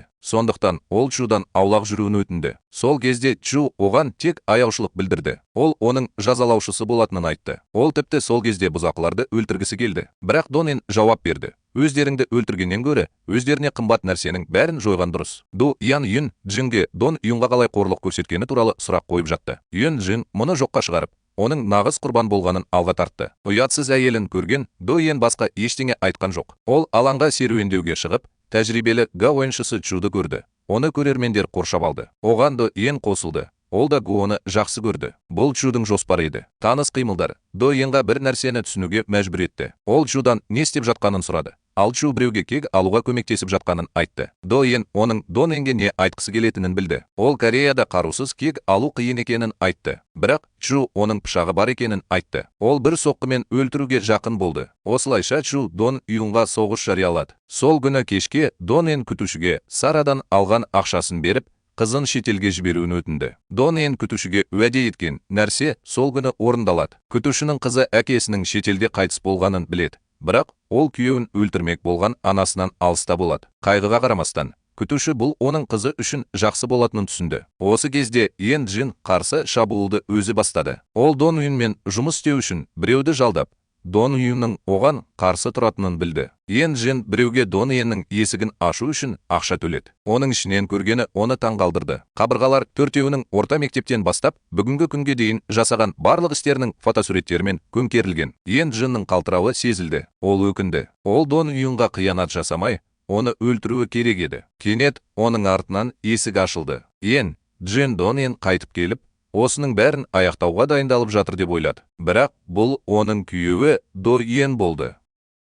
Сондықтан ол Чжудан аулақ жүруін өтінді. Сол кезде Чжу оған тек аяушылық білдірді. Ол оның жазалаушысы болатынын айтты. Ол тіпті сол кезде бұзақыларды өлтіргісі келді. Бірақ Дон Йен жауап берді: «Өздеріңді өлтіргеннен гөрі өздеріне қымбат нәрсенің бәрін жойған дұрыс». Ду Ян Юн Джинге Дон Юнға қалай қорлық көрсеткені туралы сұрақ қойып жатты. Юн Джин мұны жоққа шығарып, оның нағыз құрбан болғанын алға тартты. Ұятсыз әйелін көрген До Йен басқа ештеңе айтқан жоқ. Ол алаңға серуендеуге шығып, тәжірибелі га ойыншысы Чжуды көрді. Оны көрермендер қоршап алды. Оған До Йен қосылды. Ол да Гуоны жақсы көрді. Бұл Чжудың жоспары еді. Таныс қимылдар До Йенға бір нәрсені түсінуге мәжбүр етті. Ол Чжудан не істеп жатқанын сұрады. Ал Чжу біреуге кек алуға көмектесіп жатқанын айтты. До Йен оның Дон Йенге не айтқысы келетінін білді. Ол Кореяда қарусыз кек алу қиын екенін айтты. Бірақ Чжу оның пышағы бар екенін айтты. Ол бір соққымен өлтіруге жақын болды. Осылайша Чжу Дон Юнға соғыс жариялады. Сол күні кешке Дон Йен күтушіге Сарадан алған ақшасын беріп, қызын шетелге жіберуін өтінді. Дон Йен күтушіге уәде еткен нәрсе сол күні орындалады. Күтушінің қызы әкесінің шетелде қайтыс болғанын біледі. Бірақ ол күйеуін өлтірмек болған анасынан алыста болады. Қайғыға қарамастан, күтуші бұл оның қызы үшін жақсы болатынын түсінді. Осы кезде Йен Джин қарсы шабуылды өзі бастады. Ол Дон Юнмен жұмыс істеу үшін біреуді жалдап, Дон Юнның оған қарсы тұратынын білді. Йен Джин біреуге Дон Йеннің есігін ашу үшін ақша төледі. Оның ішінен көргені оны таңғалдырды. Қабырғалар төртеуінің орта мектептен бастап бүгінгі күнге дейін жасаған барлық істерінің фотосуреттерімен көмкерілген. Йен Джиннің қалтырауы сезілді. Ол өкінді. Ол Дон Юнға қиянат жасамай, оны өлтіруі керек еді. Кенет оның артынан есік ашылды. Йен Джин Дон Йен қайтып келіп, осының бәрін аяқтауға дайындалып жатыр деп ойлады. Бірақ бұл оның күйеуі До Йен болды.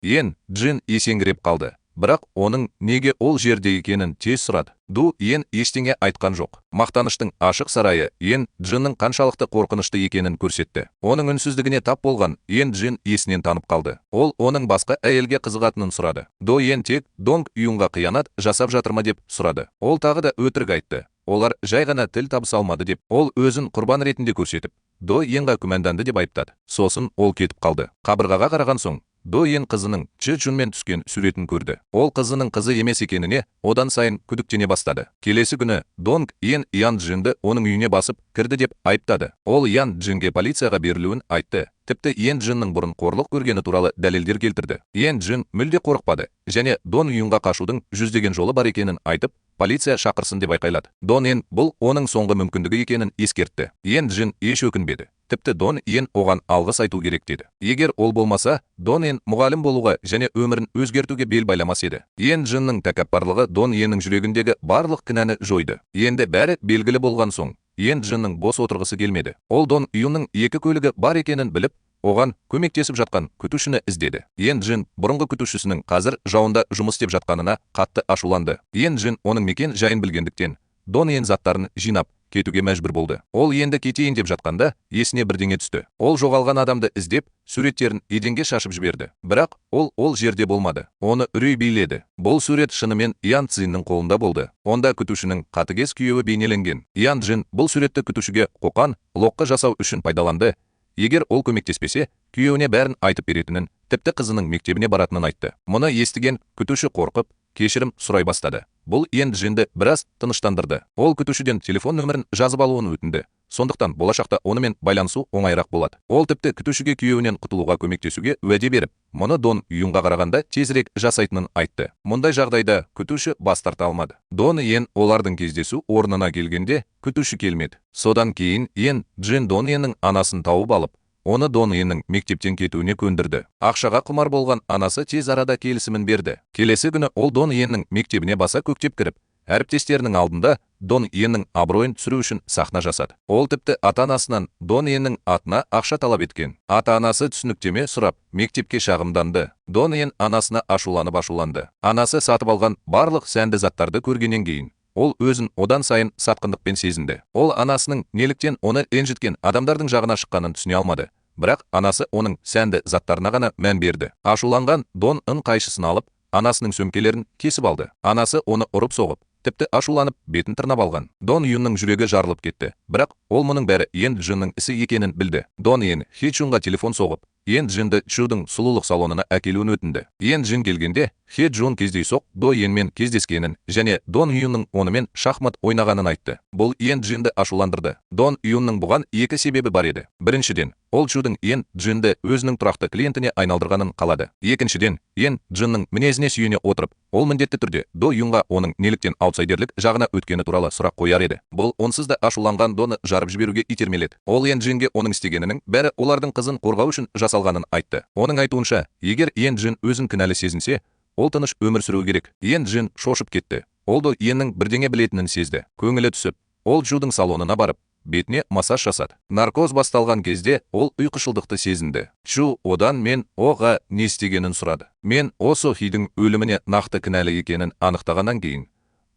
Йен Джин есеңгіреп қалды. Бірақ оның неге ол жерде екенін тез сұрады. Ду Йен ештеңе айтқан жоқ. Мақтаныштың ашық сарайы Йен Джиннің қаншалықты қорқынышты екенін көрсетті. Оның үнсіздігіне тап болған Йен Джин есінен танып қалды. Ол оның басқа әйелге қызығатынын сұрады. До Йен тек Донг Юнға қиянат жасап жатыр ма деп сұрады. Ол тағы да өтірік айтты. Олар жай ғана тіл табыса алмады деп. Ол өзін құрбан ретінде көрсетіп, До Йенға күмәнданды деп айыптады. Сосын ол кетіп қалды. Қабырғаға қараған соң, До Йен қызының Чжи Чжунмен түскен суретін көрді. Ол қызының қызы емес екеніне одан сайын күдіктене бастады. Келесі күні Донг Йен Ян Джинді оның үйіне басып кірді деп айыптады. Ол Ян Джинге полицияға берілуін айтты. Тіпті Йен Джиннің бұрын қорлық көргені туралы дәлелдер келтірді. Йен Джин мүлде қорықпады және Дон Юнға қашудың жүздеген жолы бар екенін айтып, полиция шақырсын деп айқайлады. Дон Йен бұл оның соңғы мүмкіндігі екенін ескертті. Йен Джин еш өкінбеді. Тіпті Дон Йен оған алғыс айту керек деді. Егер ол болмаса, Дон Йен мұғалім болуға және өмірін өзгертуге бел байламас еді. Йен Джиннің тәкаппарлығы Дон Йеннің жүрегіндегі барлық кінәні жойды. Енді бәрі белгілі болған соң, Йен Джиннің бос отырғысы келмеді. Ол Дон Юнның екі көлігі бар екенін біліп, оған көмектесіп жатқан күтушіні іздеді. Йен Джин бұрынғы күтушісінің қазір жауында жұмыс істеп жатқанына қатты ашуланды. Йен Джин оның мекен жайын білгендіктен, Дон Йен заттарын жинап кетуге мәжбүр болды. Ол енді кетейін деп жатқанда, есіне бірдеңе түсті. Ол жоғалған адамды іздеп, суреттерін еденге шашып жіберді. Бірақ ол ол жерде болмады. Оны үрей биледі. Бұл сурет шынымен Ян Цзиннің қолында болды. Онда күтушінің қатыгез күйеуі бейнеленген. Ян Джин бұл суретті күтушіге қоқан лоққы жасау үшін пайдаланды. Егер ол көмектеспесе, күйеуіне бәрін айтып беретінін, тіпті қызының мектебіне баратынын айтты. Мұны естіген күтуші қорқып, кешірім сұрай бастады. Бұл Ен Джинді біраз тыныштандырды. Ол күтушіден телефон нөмірін жазып алуын өтінді. Сондықтан болашақта онымен байланысу оңайырақ болады. Ол тіпті күтушіге күйеуінен құтылуға көмектесуге уәде беріп, мұны Дон Юнға қарағанда тезірек жасайтынын айтты. Мұндай жағдайда күтуші бас тарта алмады. Дон Йен олардың кездесу орнына келгенде күтуші келмеді. Содан кейін Йен Джин Дон Йеннің анасын тауып алып, оны Дон Йеннің мектептен кетуіне көндірді. Ақшаға құмар болған анасы тез арада келісімін берді. Келесі күні ол Дон Йеннің мектебіне баса көктеп кіріп, әріптестерінің алдында Дон Йеннің абыройын түсіру үшін сахна жасады. Ол тіпті ата-анасынан Дон Йеннің атына ақша талап еткен. Ата-анасы түсініктеме сұрап, мектепке шағымданды. Дон Йен анасына ашуланып ашуланды. Анасы сатып алған барлық сәнді заттарды көргеннен кейін, ол өзін одан сайын сатқындықпен сезінді. Ол анасының неліктен оны ренжіткен адамдардың жағына шыққанын түсіне алмады. Бірақ анасы оның сәнді заттарына ғана мән берді. Ашуланған Дон Ын қайшысын алып, анасының сөмкелерін кесіп алды. Анасы оны ұрып соғып, тіпті ашуланып бетін тырнап алған. Дон Юнның жүрегі жарылып кетті. Бірақ ол мұның бәрі Ен Джиннің ісі екенін білді. Дон Йен Хе Чунға телефон соғып, Ен Джинді Чудың сұлулық салонына әкелуін өтінді. Ен Джин келгенде Хе Чун кездейсоқ До Йенмен кездескенін және Дон Юнның онымен шахмат ойнағанын айтты. Бұл Ен Джинді ашуландырды. Дон Юнның бұған екі себебі бар еді. Біріншіден, ол Чудың Ен Джинді өзінің тұрақты клиентіне айналдырғанын қалады. Екіншіден, Ен Джиннің мінезіне сүйене отырып, ол міндетті түрде До Юнға оның неліктен аутсайдерлік жағына өткені туралы сұрақ қояр еді. Бұл онсыз да ашуланған Доны жарып жіберуге итермеледі. Ол Ен Джинге оның істегенінің бәрі олардың қызын қорғау үшін жасалғанын айтты. Оның айтуынша, егер Ен Джин өзін кінәлі сезінсе, ол тыныш өмір сүруі керек. Ен Джин шошып кетті. Ол До Йеннің бірдеңе білетінін сезді. Көңілі түсіп, ол Чудың салонына барып, бетіне массаж жасады. Наркоз басталған кезде ол ұйқышылдықты сезінді. Чу одан Мен Оға не істегенін сұрады. Мен О Сохидің өліміне нақты кінәлі екенін анықтағаннан кейін,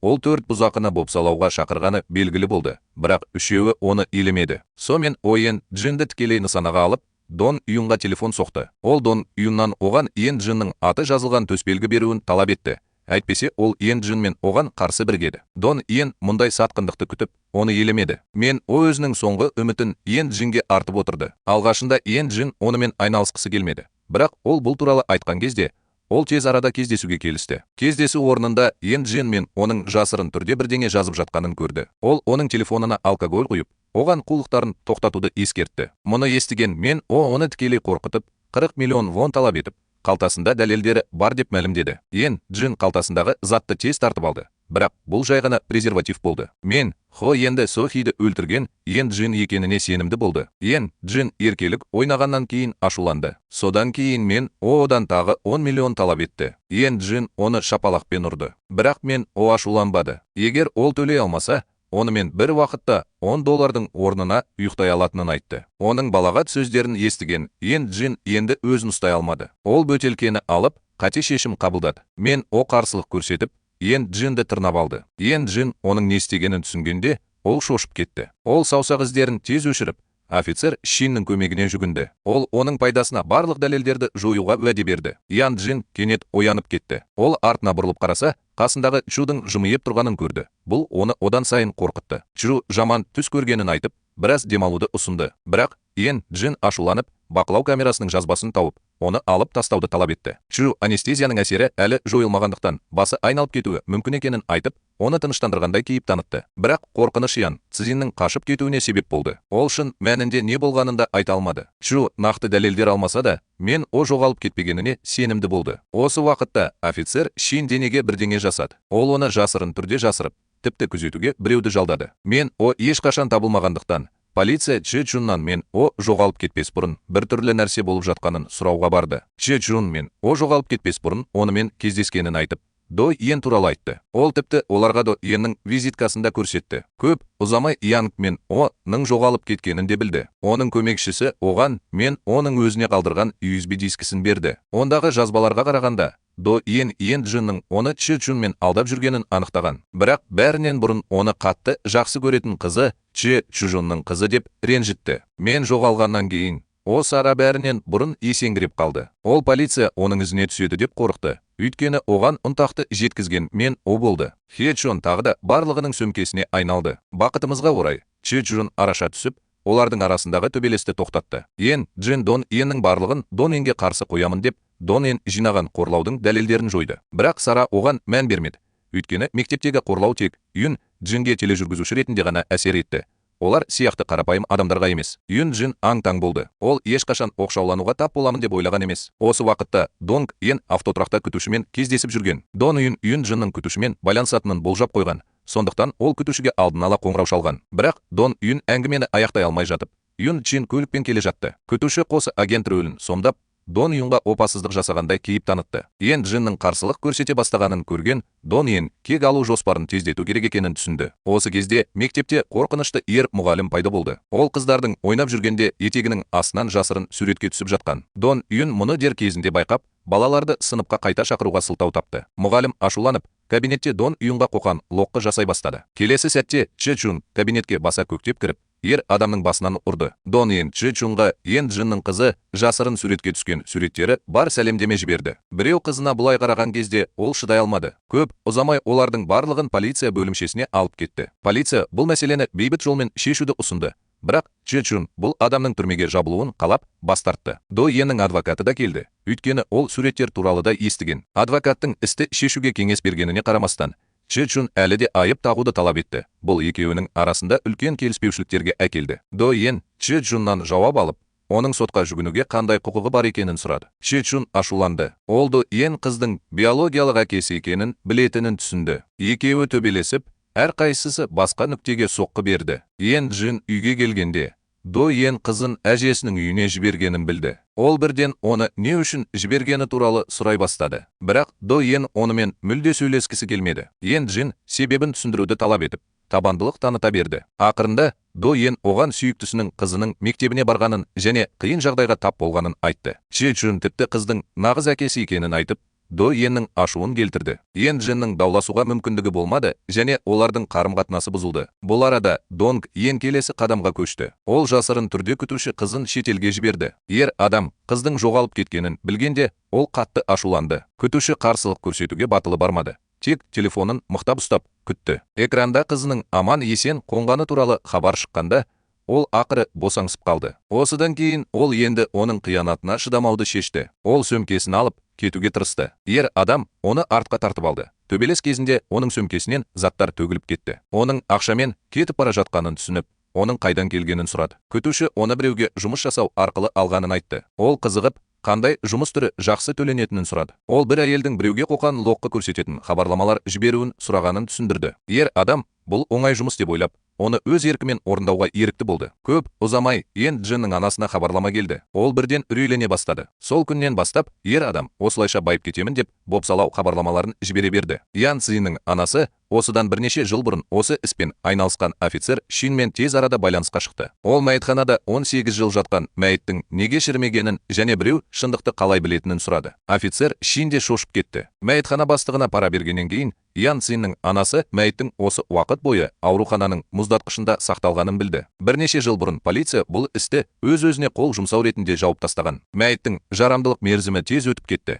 ол 4 бұзақыны бопсалауға шақырғаны белгілі болды, бірақ үшеуі оны елемеді. Сонымен О Ен Джинді тікелей нысанаға алып, Дон Юнға телефон соқты. Ол Дон Юннан оған Ен Джиннің аты жазылған төсбелгі беруін талап етті. Әйтпесе ол Ен Джин мен оған қарсы бірігеді. Дон Йен мұндай сатқындықты күтіп, оны елемеді. Мен О өзінің соңғы үмітін Ен Джинге артып отырды. Алғашында Ен Джин онымен айналысқысы келмеді. Бірақ ол бұл туралы айтқан кезде, ол тез арада кездесуге келісті. Кездесу орнында Ен Джин мен оның жасырын түрде бірдеңе жазып жатқанын көрді. Ол оның телефонына алкоголь құйып, оған қулықтарын тоқтатуды ескертті. Мұны естіген Мен О оны тікелей қорқытып, 40 миллион вон талап етіп, қалтасында дәлелдері бар деп мәлімдеді. Ен Джин қалтасындағы затты тез тартып алды. Бірақ бұл жай ғана презерватив болды. Мен Хо енді Сохиді өлтірген Ен Джин екеніне сенімді болды. Ен Джин еркелік ойнағаннан кейін ашуланды. Содан кейін Мен О одан тағы 10 миллион талап етті. Ен Джин оны шапалақпен ұрды. Бірақ Мен О ашуланбады. Егер ол төлей алмаса, онымен бір уақытта 10 доллардың орнына ұйықтай алатынын айтты. Оның балағат сөздерін естіген Ен Джин енді өзін ұстай алмады. Ол бөтелкені алып, қате шешім қабылдады. Мен О қарсылық көрсетіп, Ен Джинді тырнап алды. Ен Джин оның не істегенін түсінгенде, ол шошып кетті. Ол саусақ іздерін тез өшіріп, офицер Шиннің көмегіне жүгінді. Ол оның пайдасына барлық дәлелдерді жоюға уәде берді. Ян Джин кенет оянып кетті. Ол артына бұрылып қараса, қасындағы Чудың жымиып тұрғанын көрді. Бұл оны одан сайын қорқытты. Чу жаман түс көргенін айтып, біраз демалуды ұсынды. Бірақ Ен Джин ашуланып, бақылау камерасының жазбасын тауып, оны алып тастауды талап етті. Чу анестезияның әсері әлі жойылмағандықтан басы айналып кетуі мүмкін екенін айтып, оны тыныштандырғандай кейіп танытты. Бірақ қорқыныш Ян Цзиннің қашып кетуіне себеп болды. Ол шын мәнінде не болғанын да айта алмады. Чу нақты дәлелдер алмаса да, Мен О жоғалып кетпегеніне сенімді болды. Осы уақытта офицер Шин денеге бірдеңе жасады. Ол оны жасырын түрде жасырып, тіпті күзетуге біреуді жалдады. Мен О ешқашан табылмағандықтан, полиция Че Чуннан Мен О жоғалып кетпес бұрын бір түрлі нәрсе болып жатқанын сұрауға барды. Че Чун Мен О жоғалып кетпес бұрын онымен кездескенін айтып, До Йен туралы айтты. Ол тіпті оларға До Йеннің визиткасын да көрсетті. Көп ұзамай Янг Мен О-ның жоғалып кеткенін де білді. Оның көмекшісі оған Мен Оның өзіне қалдырған USB дискісін берді. Ондағы жазбаларға қарағанда, До Йен Йен Джиннің оны Че Чунмен алдап жүргенін анықтаған. Бірақ бәрінен бұрын оны қатты жақсы көретін қызы Че Чужунның қызы деп ренжітті. Мен жоғалғаннан кейін О Сара бәрінен бұрын есеңгіреп қалды. Ол полиция оның ізіне түседі деп қорықты. Өйткені оған ұнтақты жеткізген Мен О болды. Хе Чун тағы да барлығының сөмкесіне айналды. Бақытымызға орай, Че Чжун араша түсіп, олардың арасындағы төбелесті тоқтатты. Ен Джин Дон Йеннің барлығын Дон Йенге қарсы қоямын деп, Дон Йен жинаған қорлаудың дәлелдерін жойды. Бірақ Сара оған мән бермеді. Өйткені мектептегі қорлау тек Юн Джинге тележүргізуші ретінде ғана әсер етті. Олар сияқты қарапайым адамдарға емес. Юн Джин аң-таң болды. Ол ешқашан оқшаулануға тап боламын деп ойлаған емес. Осы уақытта Донг Йен автотұрақта күтушімен кездесіп жүрген. Дон Йен Юн Джиннің күтушімен байланысатынын болжап қойған. Сондықтан ол күтушіге алдын ала қоңырау шалған. Бірақ Дон Йен әңгімені аяқтай алмай жатып, Юн Джин көлікпен келе жатты. Күтуші қос агент рөлін сомдап, Дон Юнға опасыздық жасағандай кейіп танытты. Йен Джиннің қарсылық көрсете бастағанын көрген Дон Йен кек алу жоспарын тездету керек екенін түсінді. Осы кезде мектепте қорқынышты ер мұғалім пайда болды. Ол қыздардың ойнап жүргенде етегінің астынан жасырын суретке түсіп жатқан. Дон Юн мұны дер кезінде байқап, балаларды сыныпқа қайта шақыруға сылтау тапты. Мұғалім ашуланып, кабинетте Дон Юнға қоқан лоққы жасай бастады. Келесі сәтте Че Чун кабинетке баса көктеп кіріп, ер адамның басынан ұрды. Дон Йен Че Чунға Йен Джиннің қызы жасырын суретке түскен суреттері бар сәлемдеме жіберді. Біреу қызына бұлай қараған кезде ол шыдай алмады. Көп ұзамай олардың барлығын полиция бөлімшесіне алып кетті. Полиция бұл мәселені бейбіт жолмен шешуді ұсынды. Бірақ Че Чун бұл адамның түрмеге жабылуын қалап, бас тартты. До Йеннің адвокаты да келді. Өйткені ол суреттер туралы да естіген. Адвокаттың істі шешуге кеңес бергеніне қарамастан, Че Чун әлі де айып тағуды талап етті. Бұл екеуінің арасында үлкен келіспеушіліктерге әкелді. До Йен Че Чуннан жауап алып, оның сотқа жүгінуге қандай құқығы бар екенін сұрады. Че Чун ашуланды. Ол До Йен қыздың биологиялық әкесі екенін білетінін түсінді. Екеуі төбелесіп, әрқайсысы басқа нүктеге соққы берді. Йен Джин үйге келгенде, До Йен қызын әжесінің үйіне жібергенін білді. Ол бірден оны не үшін жібергені туралы сұрай бастады. Бірақ До Йен онымен мүлде сөйлескісі келмеді. Йен Джин себебін түсіндіруді талап етіп, табандылық таныта берді. Ақырында До Йен оған сүйіктісінің қызының мектебіне барғанын және қиын жағдайға тап болғанын айтты. Че Чун тіпті қыздың нағыз әкесі екенін айтып, До Йеннің ашуын келтірді. Йен Джиннің дауласуға мүмкіндігі болмады және олардың қарым-қатынасы бұзылды. Бұл арада Донг Йен келесі қадамға көшті. Ол жасырын түрде күтуші қызын шетелге жіберді. Ер адам қыздың жоғалып кеткенін білгенде, ол қатты ашуланды. Күтуші қарсылық көрсетуге батылы бармады. Тек телефонын мықтап ұстап күтті. Экранда қызының аман есен қонғаны туралы хабар шыққанда, ол ақыры босаңсып қалды. Осыдан кейін ол енді оның қиянатына шыдамауды шешті. Ол сөмкесін алып, кетуге тырысты. Ер адам оны артқа тартып алды. Төбелес кезінде оның сөмкесінен заттар төгіліп кетті. Оның ақшамен кетіп бара жатқанын түсініп, оның қайдан келгенін сұрады. Күтуші оны біреуге жұмыс жасау арқылы алғанын айтты. Ол қызығып, қандай жұмыс түрі жақсы төленетінін сұрады. Ол бір әйелдің біреуге қоқан лоққы көрсететін хабарламалар жіберуін сұрағанын түсіндірді. Ер адам бұл оңай жұмыс деп ойлап, оны өз еркімен орындауға ерікті болды. Көп ұзамай Йен Джиннің анасына хабарлама келді. Ол бірден үрейлене бастады. Сол күннен бастап ер адам осылайша байып кетемін деп бопсалау хабарламаларын жібере берді. Ян Цзиннің анасы осыдан бірнеше жыл бұрын осы іспен айналысқан офицер Шинмен тез арада байланысқа шықты. Ол мәйітханада 18 жыл жатқан мәйіттің неге шірімегенін және біреу шындықты қалай білетінін сұрады. Офицер Шин де шошып кетті. Мәйітхана бастығына пара бергеннен кейін Ян Цзиннің анасы мәйіттің осы уақыт бойы аурухананың мұздатқышында сақталғанын білді. Бірнеше жыл бұрын полиция бұл істі өз-өзіне қол жұмсау ретінде жауып тастаған. Мәйіттің жарамдылық мерзімі тез өтіп кетті.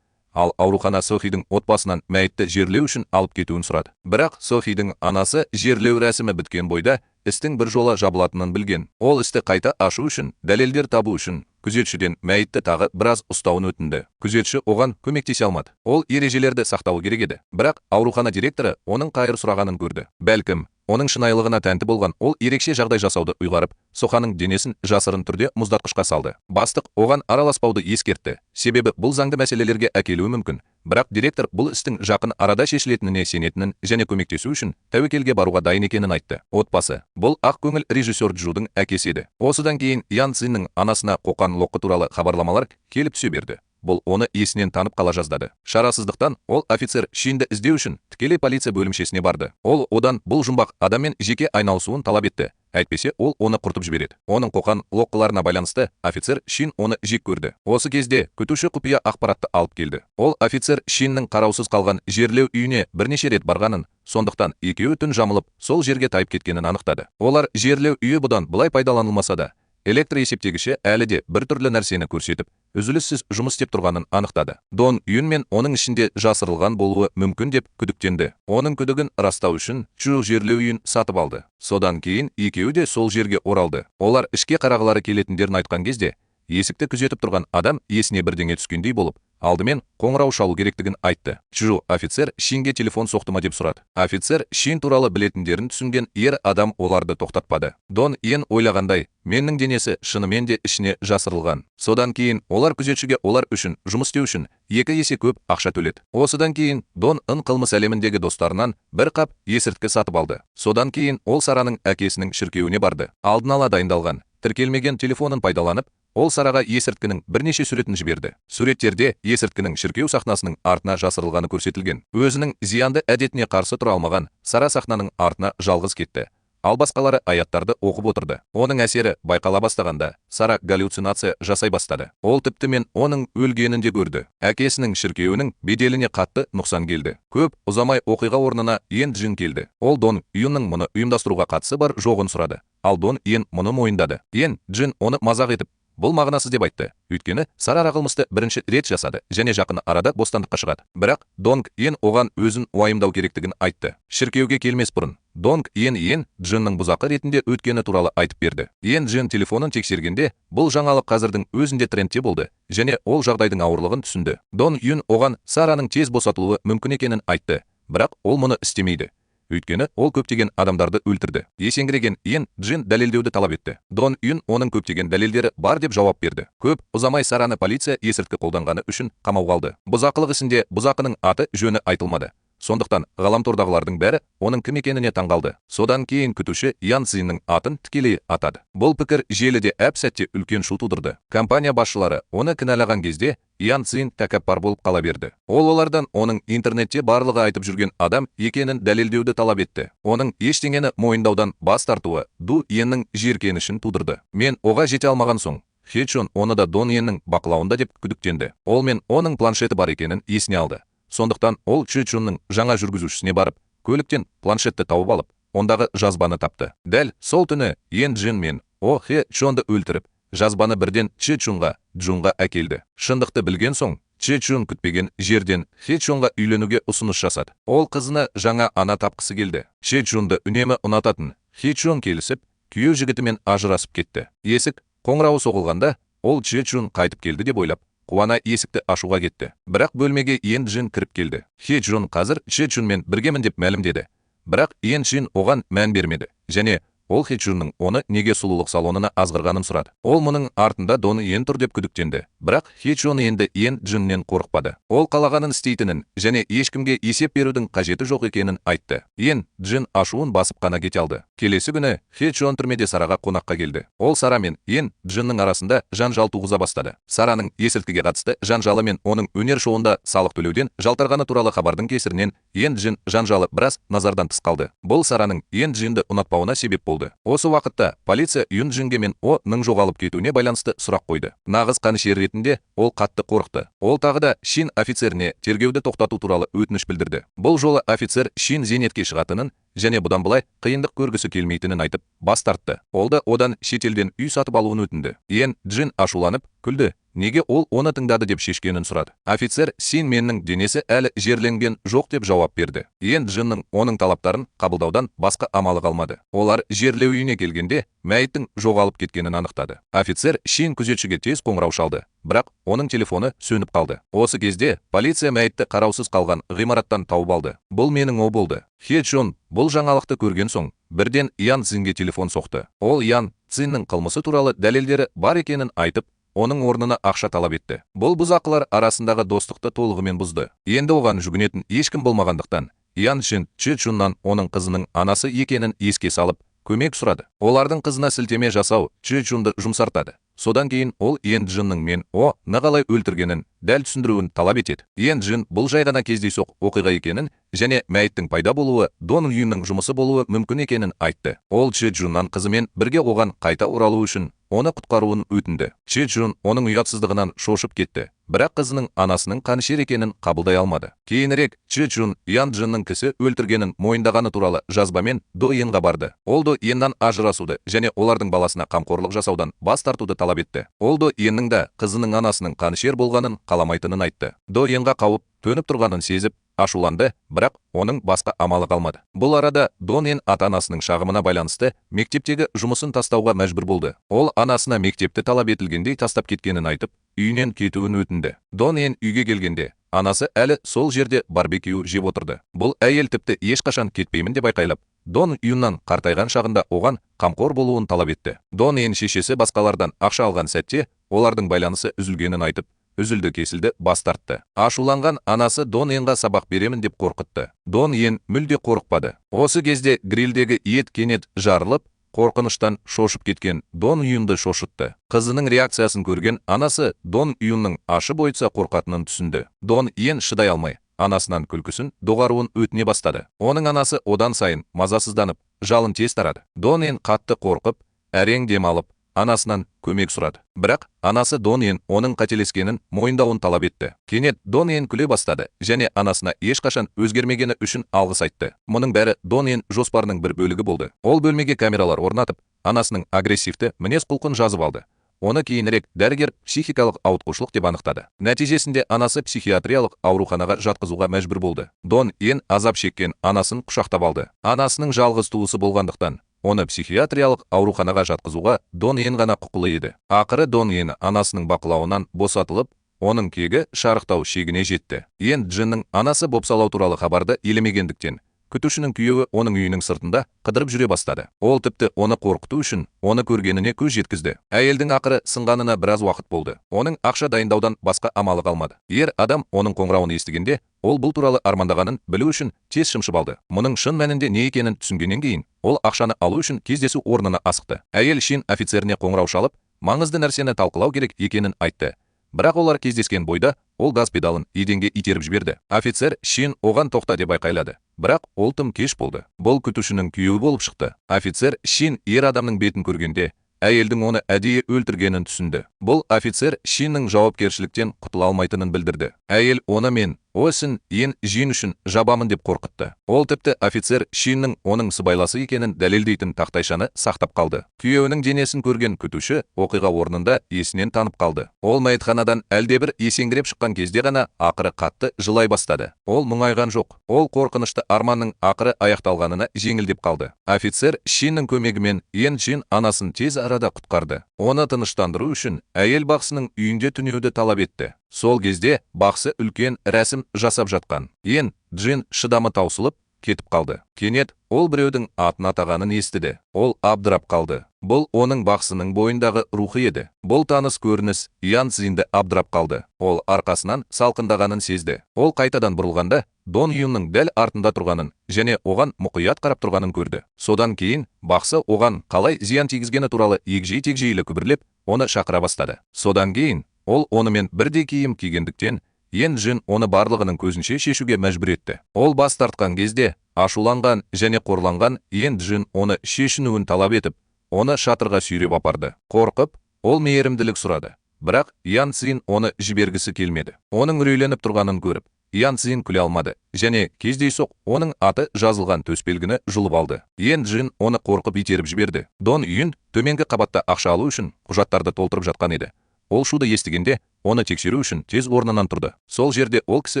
Ал аурухана Сохидің отбасынан мәйітті жерлеу үшін алып кетуін сұрады. Бірақ Сохидің анасы жерлеу рәсімі біткен бойда істің бір жола жабылатынын білген. Ол істі қайта ашу үшін, дәлелдер табу үшін күзетшіден мәйітті тағы біраз ұстауын өтінді. Күзетші оған көмектесе алмады. Ол ережелерді сақтауы керек еді. Бірақ аурухана директоры оның қайыр сұрағанын көрді. Бәлкім, оның шынайылығына тәнті болған ол ерекше жағдай жасауды ұйғарып, Соханың денесін жасырын түрде мұздатқышқа салды. Бастық оған араласпауды ескертті. Себебі бұл заңды мәселелерге әкелуі мүмкін. Бірақ директор бұл істің жақын арада шешілетініне сенетінін және көмектесу үшін тәуекелге баруға дайын екенін айтты. Отбасы. Бұл ақкөңіл режиссер Джудың әкесі еді. Осыдан кейін Ян Цзиннің анасына қоқан лоққы туралы хабарламалар келіп түсе берді. Бұл оны есінен танып қала жаздады. Шарасыздықтан ол офицер Шинді іздеу үшін тікелей полиция бөлімшесіне барды. Ол одан бұл жұмбақ адаммен жеке айналысуын талап етті. Әйтпесе ол оны құртып жібереді. Оның қоқан лоққыларына байланысты офицер Шин оны жек көрді. Осы кезде күтуші құпия ақпаратты алып келді. Ол офицер Шиннің қараусыз қалған жерлеу үйіне бірнеше рет барғанын, сондықтан екеуі түн жамылып сол жерге тайып кеткенін анықтады. Олар жерлеу үйі бұдан былай пайдаланылмаса да, электр есептегіші әлі де бір түрлі нәрсені көрсетіп, үзіліссіз жұмыс істеп тұрғанын анықтады. Дон Юн мен оның ішінде жасырылған болуы мүмкін деп күдіктенді. Оның күдігін растау үшін Чжу жерлеу үйін сатып алды. Содан кейін екеуі де сол жерге оралды. Олар ішке қарағылары келетіндерін айтқан кезде, есікті күзетіп тұрған адам есіне бірдеңе түскендей болып, алдымен қоңырау шалу керектігін айтты. Чжу офицер Шинге телефон соқты ма деп сұрады. Офицер Шин туралы білетіндерін түсінген ер адам оларды тоқтатпады. Дон Йен ойлағандай, менің денесі шынымен де ішіне жасырылған. Содан кейін олар күзетшіге олар үшін жұмыс істеу үшін 2 есе көп ақша төледі. Осыдан кейін Дон Ын қылмыс әлеміндегі достарынан бір қап есірткі сатып алды. Содан кейін ол Сараның әкесінің шіркеуіне барды. Алдын ала дайындалған, тіркелмеген телефонын пайдаланып, ол Сараға есірткінің бірнеше суретін жіберді. Суреттерде есірткінің шіркеу сахнасының артына жасырылғаны көрсетілген. Өзінің зиянды әдетіне қарсы тұра алмаған Сара сахнаның артына жалғыз кетті. Ал басқалары аяттарды оқып отырды. Оның әсері байқала бастағанда Сара галлюцинация жасай бастады. Ол тіпті мен оның өлгенін де көрді. Әкесінің шіркеуінің беделіне қатты нұқсан келді. Көп ұзамай оқиға орнына Ен Джин келді. Ол Дон Юнның мұны ұйымдастыруға қатысы бар жоғын сұрады. Ал Дон Йен мұны мойындады. Ен Джин оны мазақ етіп, бұл мағынасыз деп айтты. Өйткені Сара қылмысты бірінші рет жасады және жақын арада бостандыққа шығады. Бірақ Донг Йен оған өзін уайымдау керектігін айтты. Шіркеуге келмес бұрын Донг Йен Ен Джиннің бұзақы ретінде өткені туралы айтып берді. Ен Джин телефонын тексергенде, бұл жаңалық қазірдің өзінде трендте болды және ол жағдайдың ауырлығын түсінді. Дон Юн оған Сараның тез босатылуы мүмкін екенін айтты, бірақ ол мұны істемейді. Өйткені ол көптеген адамдарды өлтірді. Есеңгіреген Ен Джин дәлелдеуді талап етті. Дон Юн оның көптеген дәлелдері бар деп жауап берді. Көп ұзамай Сараны полиция есірткі қолданғаны үшін қамауға алды. Бұзақылық ісінде бұзақының аты жөні айтылмады. Сондықтан ғаламтордағылардың бәрі оның кім екеніне таңғалды. Содан кейін күтуші Ян Цзиннің атын тікелей атады. Бұл пікір желіде әп-сәтте үлкен шу тудырды. Компания басшылары оны кінәлаған кезде Ян Цзин тәкаппар болып қала берді. Ол олардан оның интернетте барлығы айтып жүрген адам екенін дәлелдеуді талап етті. Оның ештеңені мойындаудан бас тартуы Ду Йеннің жиіркенішін тудырды. Мен оға жете алмаған соң, Хе Чжун оны да Дон Йеннің бақылауында деп күдіктенді. Ол мен оның планшеті бар екенін есіне алды. Сондықтан ол Чжи Чжунның жаңа жүргізушісіне барып, көліктен планшетті тауып алып, ондағы жазбаны тапты. Дәл сол түні Ен Джин мен О Хе Чжонды өлтіріп, жазбаны бірден Чжи Чжунға әкелді. Шындықты білген соң, Чжи Чжун күтпеген жерден Хе Чжонға үйленуге ұсыныс жасады. Ол қызына жаңа ана тапқысы келді. Чжи Чжунды үнемі ұнататын Хе Чжон келісіп, күйеу жігітімен ажырасып кетті. Есік қоңырауы соғылғанда, ол Чжи Чжун қайтып келді деп ойлап, қуана есікті ашуға кетті. Бірақ бөлмеге Ен Джин кіріп келді. Хе Чжун қазір Чжи Чжунмен біргемін деп мәлімдеді. Бірақ Ен Джин оған мән бермеді. Және ол Хе Чжунның оны неге сұлулық салонына азғырғанын сұрады. Ол мұның артында Дон Йен тұр деп күдіктенді. Бірақ Хе Чжун енді Ен Джиннен қорықпады. Ол қалағанын істейтінін және ешкімге есеп берудің қажеті жоқ екенін айтты. Ен Джин ашуын басып қана кете алды. Келесі күні Хе Чжун түрмеде Сараға қонаққа келді. Ол Сара мен Ен Джиннің арасында жанжал туғыза бастады. Сараның есірткіге қатысты жанжалы мен оның өнер шоуында салық төлеуден жалтарғаны туралы хабардың кесірінен Ен Джин жанжалы біраз назардан тыс қалды. Бұл Сараның Ен Джинді ұнатпауына себеп болды. Осы уақытта полиция Юн Джинге мен О-ның жоғалып кетуіне байланысты сұрақ қойды. Нағыз қанішер ретінде ол қатты қорықты. Ол тағы да Шин офицеріне тергеуді тоқтату туралы өтініш білдірді. Бұл жолы офицер Шин зейнетке шығатынын және бұдан былай қиындық көргісі келмейтінін айтып, бас тартты. Ол да одан шетелден үй сатып алуын өтінді. Ен Джин ашуланып, күлді. Неге ол оны тыңдады деп шешкенін сұрады. Офицер Син Меннің денесі әлі жерленген жоқ деп жауап берді. Ен Джиннің оның талаптарын қабылдаудан басқа амалы қалмады. Олар жерлеу үйіне келгенде мәйіттің жоғалып кеткенін анықтады. Офицер Шин күзетшіге тез қоңырау шалды, бірақ оның телефоны сөніп қалды. Осы кезде полиция мәйітті қараусыз қалған ғимараттан тауып алды. Бұл менің о болды. Хе Чжун бұл жаңалықты көрген соң бірден Ян Цзинге телефон соқты. Ол Ян Цзиннің қылмысы туралы дәлелдері бар екенін айтып, оның орнына ақша талап етті. Бұл бұзақылар арасындағы достықты толығымен бұзды. Енді оған жүгінетін ешкім болмағандықтан, Ян Цзин Чжи Чжуннан оның қызының анасы екенін еске салып, көмек сұрады. Олардың қызына сілтеме жасау Чжи Чжунды жұмсартады. Содан кейін ол Ен Джиннің мен О-ны қалай өлтіргенін дәл түсіндіруін талап етеді. Ен Джин бұл жай ғана кездейсоқ оқиға екенін және мәйіттің пайда болуы Дон Юнның жұмысы болуы мүмкін екенін айтты. Ол Че Джуннан қызымен бірге оған қайта оралу үшін оны құтқаруын өтінді. Че Джун оның ұятсыздығынан шошып кетті, бірақ қызының анасының қанішер екенін қабылдай алмады. Кейінірек Че Джун Ян Джиннің кісі өлтіргенін мойындағаны туралы жазбамен До Йенға барды. Ол До Йеннан ажырасуды және олардың баласына қамқорлық жасаудан бас тартуды талап етті. Ол До Йеннің да қызының анасының қанішер болғанын қаламайтынын айтты. До Йенға қауіп төніп тұрғанын сезіп, ашуланды, бірақ оның басқа амалы қалмады. Бұл арада Дон Йен ата-анасының шағымына байланысты мектептегі жұмысын тастауға мәжбүр болды. Ол анасына мектепті талап етілгендей тастап кеткенін айтып, үйінен кетуін өтінді. Дон Йен үйге келгенде, анасы әлі сол жерде барбекю жеп отырды. Бұл әйел тіпті ешқашан кетпеймін деп айқайлап, Дон Юннан қартайған шағында оған қамқор болуын талап етті. Дон Йен шешесі басқалардан ақша алған сәтте олардың байланысы үзілгенін айтып, үзілді-кесілді бас тартты. Ашуланған анасы Дон Йенға сабақ беремін деп қорқытты. Дон Йен мүлде қорықпады. Осы кезде грилдегі ет кенет жарылып, қорқыныштан шошып кеткен Дон Юнды шошытты. Қызының реакциясын көрген анасы Дон Юнның ашы бойынша қорқатынын түсінді. Дон Йен шыдай алмай, анасынан күлкісін доғаруын өтіне бастады. Оның анасы одан сайын мазасызданып, жалын тез тарады. Дон Йен қатты қорқып, әрең демалып, анасынан көмек сұрады. Бірақ анасы Дон Йен оның қателескенін мойындауын талап етті. Кенет Дон Йен күле бастады және анасына ешқашан өзгермегені үшін алғыс айтты. Мұның бәрі Дон Йен жоспарының бір бөлігі болды. Ол бөлмеге камералар орнатып, анасының агрессивті мінез-құлқын жазып алды. Оны кейінірек дәрігер психикалық ауытқушылық деп анықтады. Нәтижесінде анасы психиатриялық ауруханаға жатқызуға мәжбүр болды. Дон Йен азап шеккен анасын құшақтап алды. Анасының жалғыз туысы болғандықтан, оны психиатриялық ауруханаға жатқызуға Дон Йен ғана құқылы еді. Ақыры Дон Йен анасының бақылауынан босатылып, оның кегі шарықтау шегіне жетті. Йен Джиннің анасы бопсалау туралы хабарды елемегендіктен, күтушінің күйеуі оның үйінің сыртында қыдырып жүре бастады. Ол тіпті оны қорқыту үшін оны көргеніне көз жеткізді. Әйелдің ақыры сынғанына біраз уақыт болды. Оның ақша дайындаудан басқа амалы қалмады. Ер адам оның қоңырауын естігенде, ол бұл туралы армандағанын білу үшін тез шымшып алды. Мұның шын мәнінде не екенін түсінгеннен кейін, ол ақшаны алу үшін кездесу орнына асықты. Әйел Шин офицеріне қоңырау шалып, маңызды нәрсені талқылау керек екенін айтты. Бірақ олар кездескен бойда ол газ педалын еденге итеріп жіберді. Офицер Шин оған тоқта деп айқайлады. Бірақ ол тым кеш болды. Бұл күтушінің күйеуі болып шықты. Офицер Шин ер адамның бетін көргенде, әйелдің оны әдейі өлтіргенін түсінді. Бұл офицер Шиннің жауапкершіліктен құтыла алмайтынын білдірді. Әйел оны мен осін Йен Жин үшін жабамын деп қорқытты. Ол тіпті офицер Шиннің оның сыбайласы екенін дәлелдейтін тақтайшаны сақтап қалды. Күйеуінің денесін көрген күтуші оқиға орнында есінен танып қалды. Ол мәйітханадан әлдебір есеңгіреп шыққан кезде ғана ақыры қатты жылай бастады. Ол мұңайған жоқ. Ол қорқынышты арманның ақыры аяқталғанына жеңілдеп қалды. Офицер Шиннің көмегімен Йен Жин анасын тез арада құтқарды. Оны тыныштандыру үшін әйел бақсының үйінде түнеуді талап етті. Сол кезде бақсы үлкен рәсім жасап жатқан. Йен Джин шыдамы таусылып, кетіп қалды. Кенет ол біреудің атын атағанын естіді. Ол абдырап қалды. Бұл оның бақсының бойындағы рухы еді. Бұл таныс көрініс Ян Цзинді абдырап қалды. Ол арқасынан салқындағанын сезді. Ол қайтадан бұрылғанда Дон Юнның дәл артында тұрғанын және оған мұқият қарап тұрғанын көрді. Содан кейін бақсы оған қалай зиян тигізгені туралы егжей-тегжейлі күбірлеп, оны шақыра бастады. Содан кейін ол онымен бірдей киім кигендіктен, Йен Джин оны барлығының көзінше шешуге мәжбүр етті. Ол бас тартқан кезде ашуланған және қорланған Йен Джин оны шешінуін талап етіп, оны шатырға сүйреп апарды. Қорқып, ол мейірімділік сұрады. Бірақ Ян Цзин оны жібергісі келмеді. Оның үрейленіп тұрғанын көріп, Ян Цзин күле алмады және кездейсоқ оның аты жазылған төсбелгіні жұлып алды. Йен Джин оны қорқып итеріп жіберді. Дон Юн төменгі қабатта ақша алу үшін құжаттарды толтырып жатқан еді. Ол шуды естігенде, оны тексеру үшін тез орнынан тұрды. Сол жерде ол кісі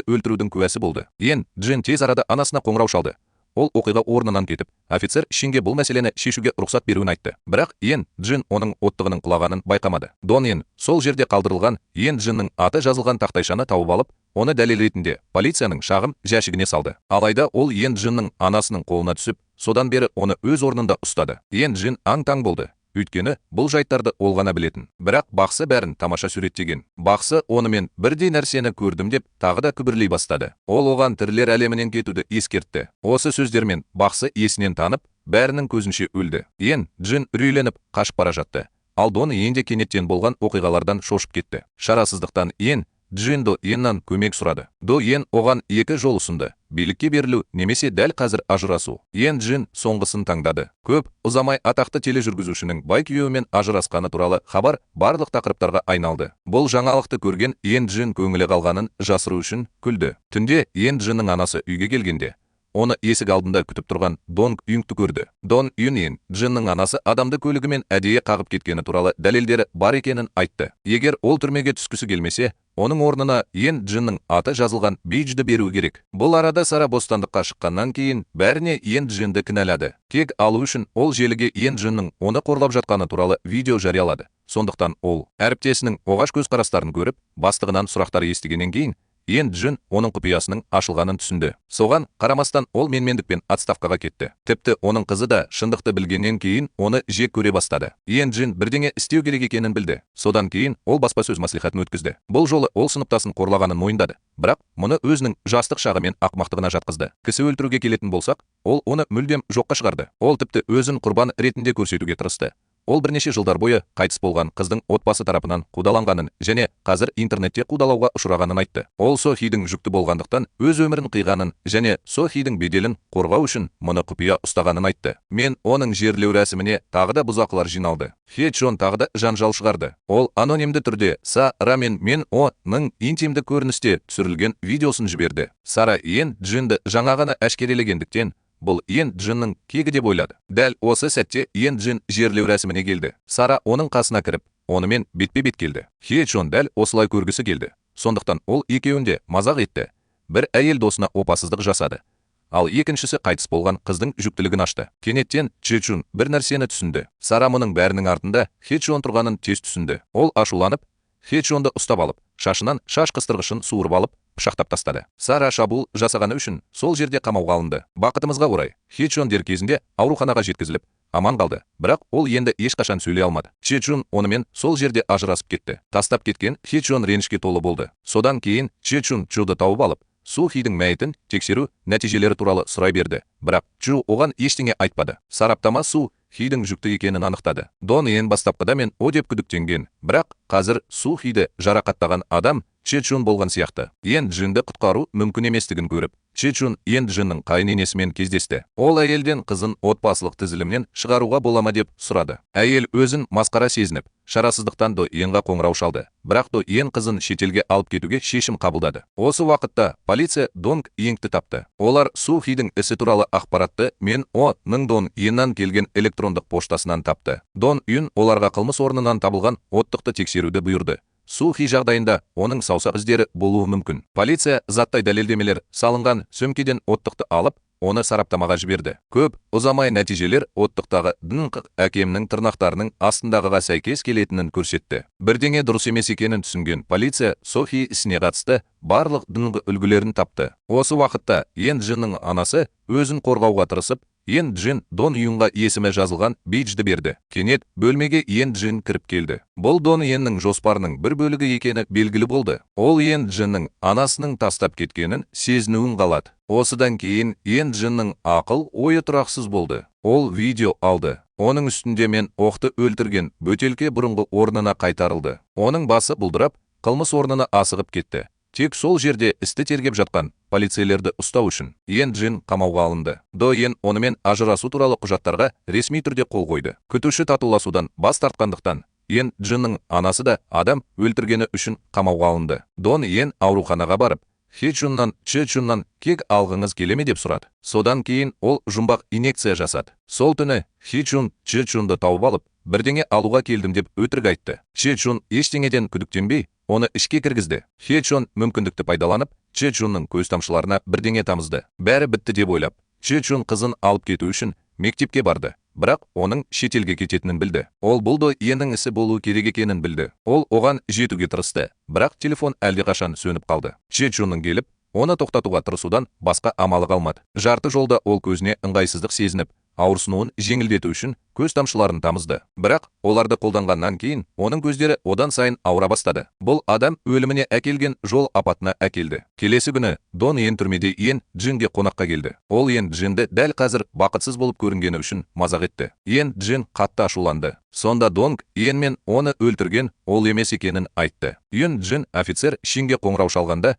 өлтірудің куәсі болды. Йен Джин тез арада анасына қоңырау шалды. Ол оқиға орнынан кетіп, офицер Шинге бұл мәселені шешуге рұқсат беруін айтты. Бірақ Йен Джин оның оттығының құлағанын байқамады. Дон Йен сол жерде қалдырылған Йен Джиннің аты жазылған тақтайшаны тауып алып, оны дәлел ретінде полицияның шағым жәшігіне салды. Алайда ол Йен Джиннің анасының қолына түсіп, содан бері оны өз орнында ұстады. Йен Джин аң-таң болды. Өйткені бұл жайттарды ол ғана білетін. Бірақ бақсы бәрін тамаша суреттеген. Бақсы онымен бірдей нәрсені көрдім деп тағы да күбірлей бастады. Ол оған тірілер әлемінен кетуді ескертті. Осы сөздермен бақсы есінен танып, бәрінің көзінше өлді. Йен Джин үрейленіп қашып бара жатты. Ал Дон Йен де кенеттен болған оқиғалардан шошып кетті. Шарасыздықтан Йен Джин До Йеннан көмек сұрады. До Йен оған екі жол ұсынды: билікке берілу немесе дәл қазір ажырасу. Ен Джин соңғысын таңдады. Көп ұзамай атақты тележүргізушінің бай күйеуімен ажырасқаны туралы хабар барлық тақырыптарға айналды. Бұл жаңалықты көрген Ен Джин көңілі қалғанын жасыру үшін күлді. Түнде Ен Джиннің анасы үйге келгенде, оны есік алдында күтіп тұрған Донг Юнгті көрді. Дон Юн Ен Джиннің анасы адамды көлігімен әдейі қағып кеткені туралы дәлелдері бар екенін айтты. Егер ол түрмеге түскісі келмесе, оның орнына Ен Джиннің аты жазылған бейджді беруі керек. Бұл арада Сара бостандыққа шыққаннан кейін бәріне Ен Джинді кінәлады. Кек алу үшін ол желіге Ен Джиннің оны қорлап жатқаны туралы видео жариялады. Сондықтан ол әріптесінің оғаш көзқарастарын көріп, бастығынан сұрақтар естігеннен кейін Ен Джин оның құпиясының ашылғанын түсінді. Соған қарамастан ол менмендікпен отставкаға кетті. Тіпті оның қызы да шындықты білгеннен кейін оны жек көре бастады. Ен Джин бірдеңе істеу керек екенін білді. Содан кейін ол баспасөз мәслихатын өткізді. Бұл жолы ол сыныптасын қорлағанын мойындады. Бірақ мұны өзінің жастық шағы мен ақымақтығына жатқызды. Кісі өлтіруге келетін болсақ, ол оны мүлдем жоққа шығарды. Ол тіпті өзін құрбан ретінде көрсетуге тырысты. Ол бірнеше жылдар бойы қайтыс болған қыздың отбасы тарапынан қудаланғанын және қазір интернетте қудалауға ұшырағанын айтты. Ол Сохидің жүкті болғандықтан өз өмірін қиғанын және Сохидің беделін қорғау үшін мұны құпия ұстағанын айтты. Мен оның жерлеу рәсіміне тағы да бұзақылар жиналды. Хе Чон тағы да жанжал шығарды. Ол анонимді түрде Сара мен Мен О-ның интимді көріністе түсірілген видеосын жіберді. Сара Ен Джинді жаңа ғана әшкерелегендіктен, бұл Ен Джиннің кегі деп ойлады. Дәл осы сәтте Ен Джин жерлеу рәсіміне келді. Сара оның қасына кіріп, онымен бетпе-бет келді. Хе Чон дәл осылай көргісі келді. Сондықтан ол екеуін де мазақ етті. Бір әйел досына опасыздық жасады. Ал екіншісі қайтыс болған қыздың жүктілігін ашты. Кенеттен Че Чун бір нәрсені түсінді. Сара мұның бәрінің артында Хе Чон тұрғанын тез түсінді. Ол ашуланып, Хе Чонды ұстап алып, шашынан шаш қыстырғышын суырып алып, пышақтап тастады. Сара шабуыл жасағаны үшін сол жерде қамауға алынды. Бақытымызға орай, Хе Чон дер кезінде ауруханаға жеткізіліп, аман қалды. Бірақ ол енді ешқашан сөйлей алмады. Че Чун онымен сол жерде ажырасып кетті. Тастап кеткен Хе Чон ренішке толы болды. Содан кейін Че Чун Чжуды тауып алып, Су Хидің мәйітін тексеру нәтижелері туралы сұрай берді. Бірақ Чжу оған ештеңе айтпады. Сараптама Су Хидің жүкті екенін анықтады. Дон Йен бастапқыда мен о деп күдіктенген, бірақ қазір Су Хиді жарақаттаған адам Че Чун болған сияқты. Ен Джинді құтқару мүмкін еместігін көріп, Че Чун Ен Джиннің қайын енесімен кездесті. Ол әйелден қызын отбасылық тізілімнен шығаруға бола ма деп сұрады. Әйел өзін масқара сезініп, шарасыздықтан До Йенға қоңырау шалды. Бірақ До Йен қызын шетелге алып кетуге шешім қабылдады. Осы уақытта полиция Донг Йенгті тапты. Олар Су Хидің ісі туралы ақпаратты Мен О-ның Дон Йеннан келген электрондық поштасынан тапты. Дон Юн оларға қылмыс орнынан табылған оттықты тексеруді бұйырды. Су Хи жағдайында оның саусақ іздері болуы мүмкін. Полиция заттай дәлелдемелер салынған сөмкеден оттықты алып, оны сараптамаға жіберді. Көп ұзамай нәтижелер оттықтағы ДНҚ әкемнің тырнақтарының астындағыға сәйкес келетінін көрсетті. Бірдеңе дұрыс емес екенін түсінген полиция Сохи ісіне қатысты барлық ДНҚ үлгілерін тапты. Осы уақытта Ен Джиннің анасы өзін қорғауға тырысып, Ен Джин Дон Юнға есімі жазылған бейджді берді. Кенет бөлмеге Ен Джин кіріп келді. Бұл Дон Йеннің жоспарының бір бөлігі екені белгілі болды. Ол Ен Джиннің анасының тастап кеткенін сезінуін қалады. Осыдан кейін Ен Джиннің ақыл ойы тұрақсыз болды. Ол видео алды. Оның үстінде мен оқты өлтірген бөтелке бұрынғы орнына қайтарылды. Оның басы бұлдырап, қылмыс орнына асығып кетті. Тек сол жерде істі тергеп жатқан полицейлерді ұстау үшін Ен Джин қамауға алынды. До Йен онымен ажырасу туралы құжаттарға ресми түрде қол қойды. Күтуші татуласудан бас тартқандықтан Ен Джиннің анасы да адам өлтіргені үшін қамауға алынды. Дон Йен ауруханаға барып, Хе Чуннан, Че Чуннан кек алғыңыз келе ме деп сұрады. Содан кейін ол жұмбақ инъекция жасады. Сол түні Хе Чун Че Чунды тауып алып, бірдеңе алуға келдім деп өтірік айтты. Че Чун ештеңеден күдіктенбей, оны ішке кіргізді. Хе Чон мүмкіндікті пайдаланып, Че Чунның көз тамшыларына бірдеңе тамызды. Бәрі бітті деп ойлап, Че Чун қызын алып кету үшін мектепке барды. Бірақ оның шетелге кететінін білді. Ол бұл До Йеннің ісі болуы керек екенін білді. Ол оған жетуге тырысты, бірақ телефон әлдеқашан сөніп қалды. Че Чунның келіп, оны тоқтатуға тырысудан басқа амалы қалмады. Жарты жолда ол көзіне ыңғайсыздық сезініп, Ауырсынуын жеңілдету үшін көз тамшыларын тамызды. Бірақ оларды қолданғаннан кейін оның көздері одан сайын ауыра бастады. Бұл адам өліміне әкелген жол апатына әкелді. Келесі күні Дон Йен түрмеде Йен Джинге қонаққа келді. Ол Йен Джинді дәл қазір бақытсыз болып көрінгені үшін мазақ етті. Йен Джин қатты ашуланды. Сонда Донг Йен мен оны өлтірген ол емес екенін айтты. Йен Джин офицер Шинге қоңырау шалғанда,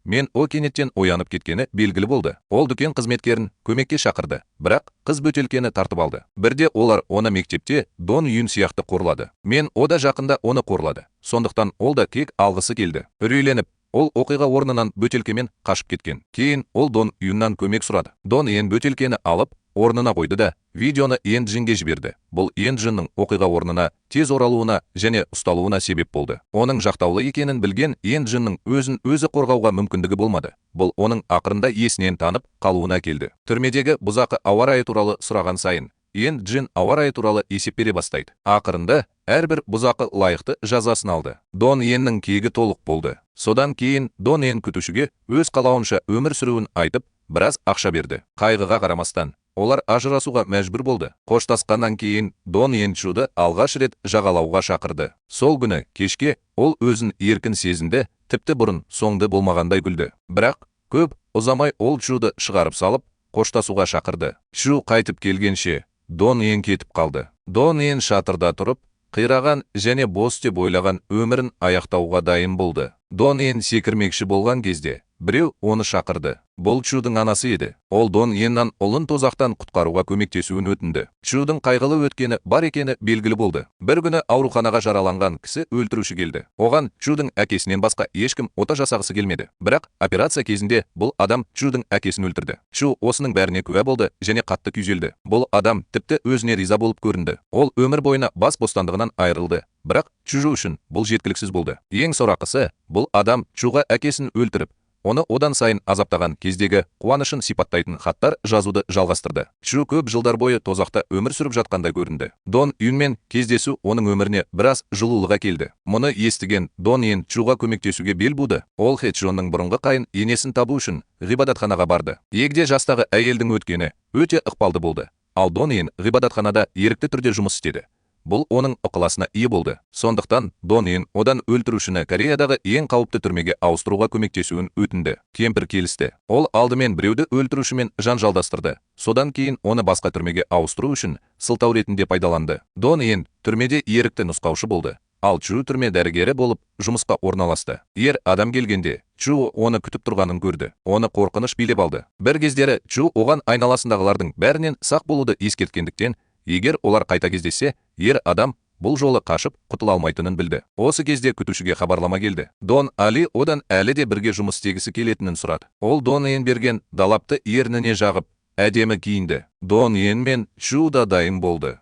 Мен О кенеттен оянып кеткені белгілі болды. Ол дүкен қызметкерін көмекке шақырды, бірақ қыз бөтелкені тартып алды. Бірде олар оны мектепте Дон Юн сияқты қорлады. Мен О да жақында оны қорлады. Сондықтан ол да кек алғысы келді. Үрейленіп, ол оқиға орнынан бөтелкемен қашып кеткен. Кейін ол Дон Юннан көмек сұрады. Дон Йен бөтелкені алып, орнына қойды да, видеоны Йен Джинге жіберді. Бұл Йен Джиннің оқиға орнына тез оралуына және ұсталуына себеп болды. Оның жақтаулы екенін білген Йен Джиннің өзін өзі қорғауға мүмкіндігі болмады. Бұл оның ақырында есінен танып қалуына әкелді. Түрмедегі бұзақы ауа райы туралы сұраған сайын, Йен Джин ауа райы туралы есеп бере бастайды. Ақырында әрбір бұзақы лайықты жазасын алды. Дон Йеннің кегі толық болды. Содан кейін Дон Йен күтушіге өз қалауынша өмір сүруін айтып, біраз ақша берді. Қайғыға қарамастан, олар ажырасуға мәжбүр болды. Қоштасқаннан кейін Дон Йен Чжуды алғаш рет жағалауға шақырды. Сол күні кешке ол өзін еркін сезінді, тіпті бұрын соңды болмағандай күлді. Бірақ көп ұзамай ол Чжуды шығарып салып, қоштасуға шақырды. Чжу қайтып келгенше Дон Йен кетіп қалды. Дон Йен шатырда тұрып, қираған және бос деп ойлаған өмірін аяқтауға дайын болды. Дон Йен секірмекші болған кезде біреу оны шақырды. Бұл Чжудың анасы еді. Ол Дон Йеннан ұлын тозақтан құтқаруға көмектесуін өтінді. Чжудың қайғылы өткені бар екені белгілі болды. Бір күні ауруханаға жараланған кісі өлтіруші келді. Оған Чжудың әкесінен басқа ешкім ота жасағысы келмеді. Бірақ операция кезінде бұл адам Чжудың әкесін өлтірді. Чжу осының бәріне куә болды және қатты күйзелді. Бұл адам тіпті өзіне риза болып көрінді. Ол өмір бойына бас бостандығынан айырылды. Бірақ Чжу үшін бұл жеткіліксіз болды. Ең сорақысы, бұл адам Чжуға әкесін өлтіріп, оны одан сайын азаптаған кездегі қуанышын сипаттайтын хаттар жазуды жалғастырды. Чжу көп жылдар бойы тозақта өмір сүріп жатқандай көрінді. Дон Юнмен кездесу оның өміріне біраз жылулық әкелді. Мұны естіген Дон Йен Чжуға көмектесуге бел буды. Ол Хэ Чжонның бұрынғы қайын енесін табу үшін ғибадатханаға барды. Егде жастағы әйелдің өткені өте ықпалды болды. Ал Дон Йен ғибадатханада ерікті түрде жұмыс істеді. Бұл оның ықыласына ие болды. Сондықтан Дон Йен одан өлтірушіні Кореядағы ең қауіпті түрмеге ауыстыруға көмектесуін өтінді. Кемпір келісті. Ол алдымен біреуді өлтірушімен жанжалдастырды. Содан кейін оны басқа түрмеге ауыстыру үшін сылтау ретінде пайдаланды. Дон Йен түрмеде ерікті нұсқаушы болды. Ал Чжу түрме дәрігері болып жұмысқа орналасты. Ер адам келгенде Чжу оны күтіп тұрғанын көрді. Оны қорқыныш билеп алды. Бір кездері Чжу оған айналасындағылардың бәрінен сақ болуды ескерткендіктен, егер олар қайта кездессе, ер адам бұл жолы қашып құтыла алмайтынын білді. Осы кезде күтушіге хабарлама келді. Дон Али одан әлі де бірге жұмыс істегісі келетінін сұрады. Ол Дон Йен берген далапты ерніне жағып, әдемі киінді. Дон Йен мен Чжу да дайын болды.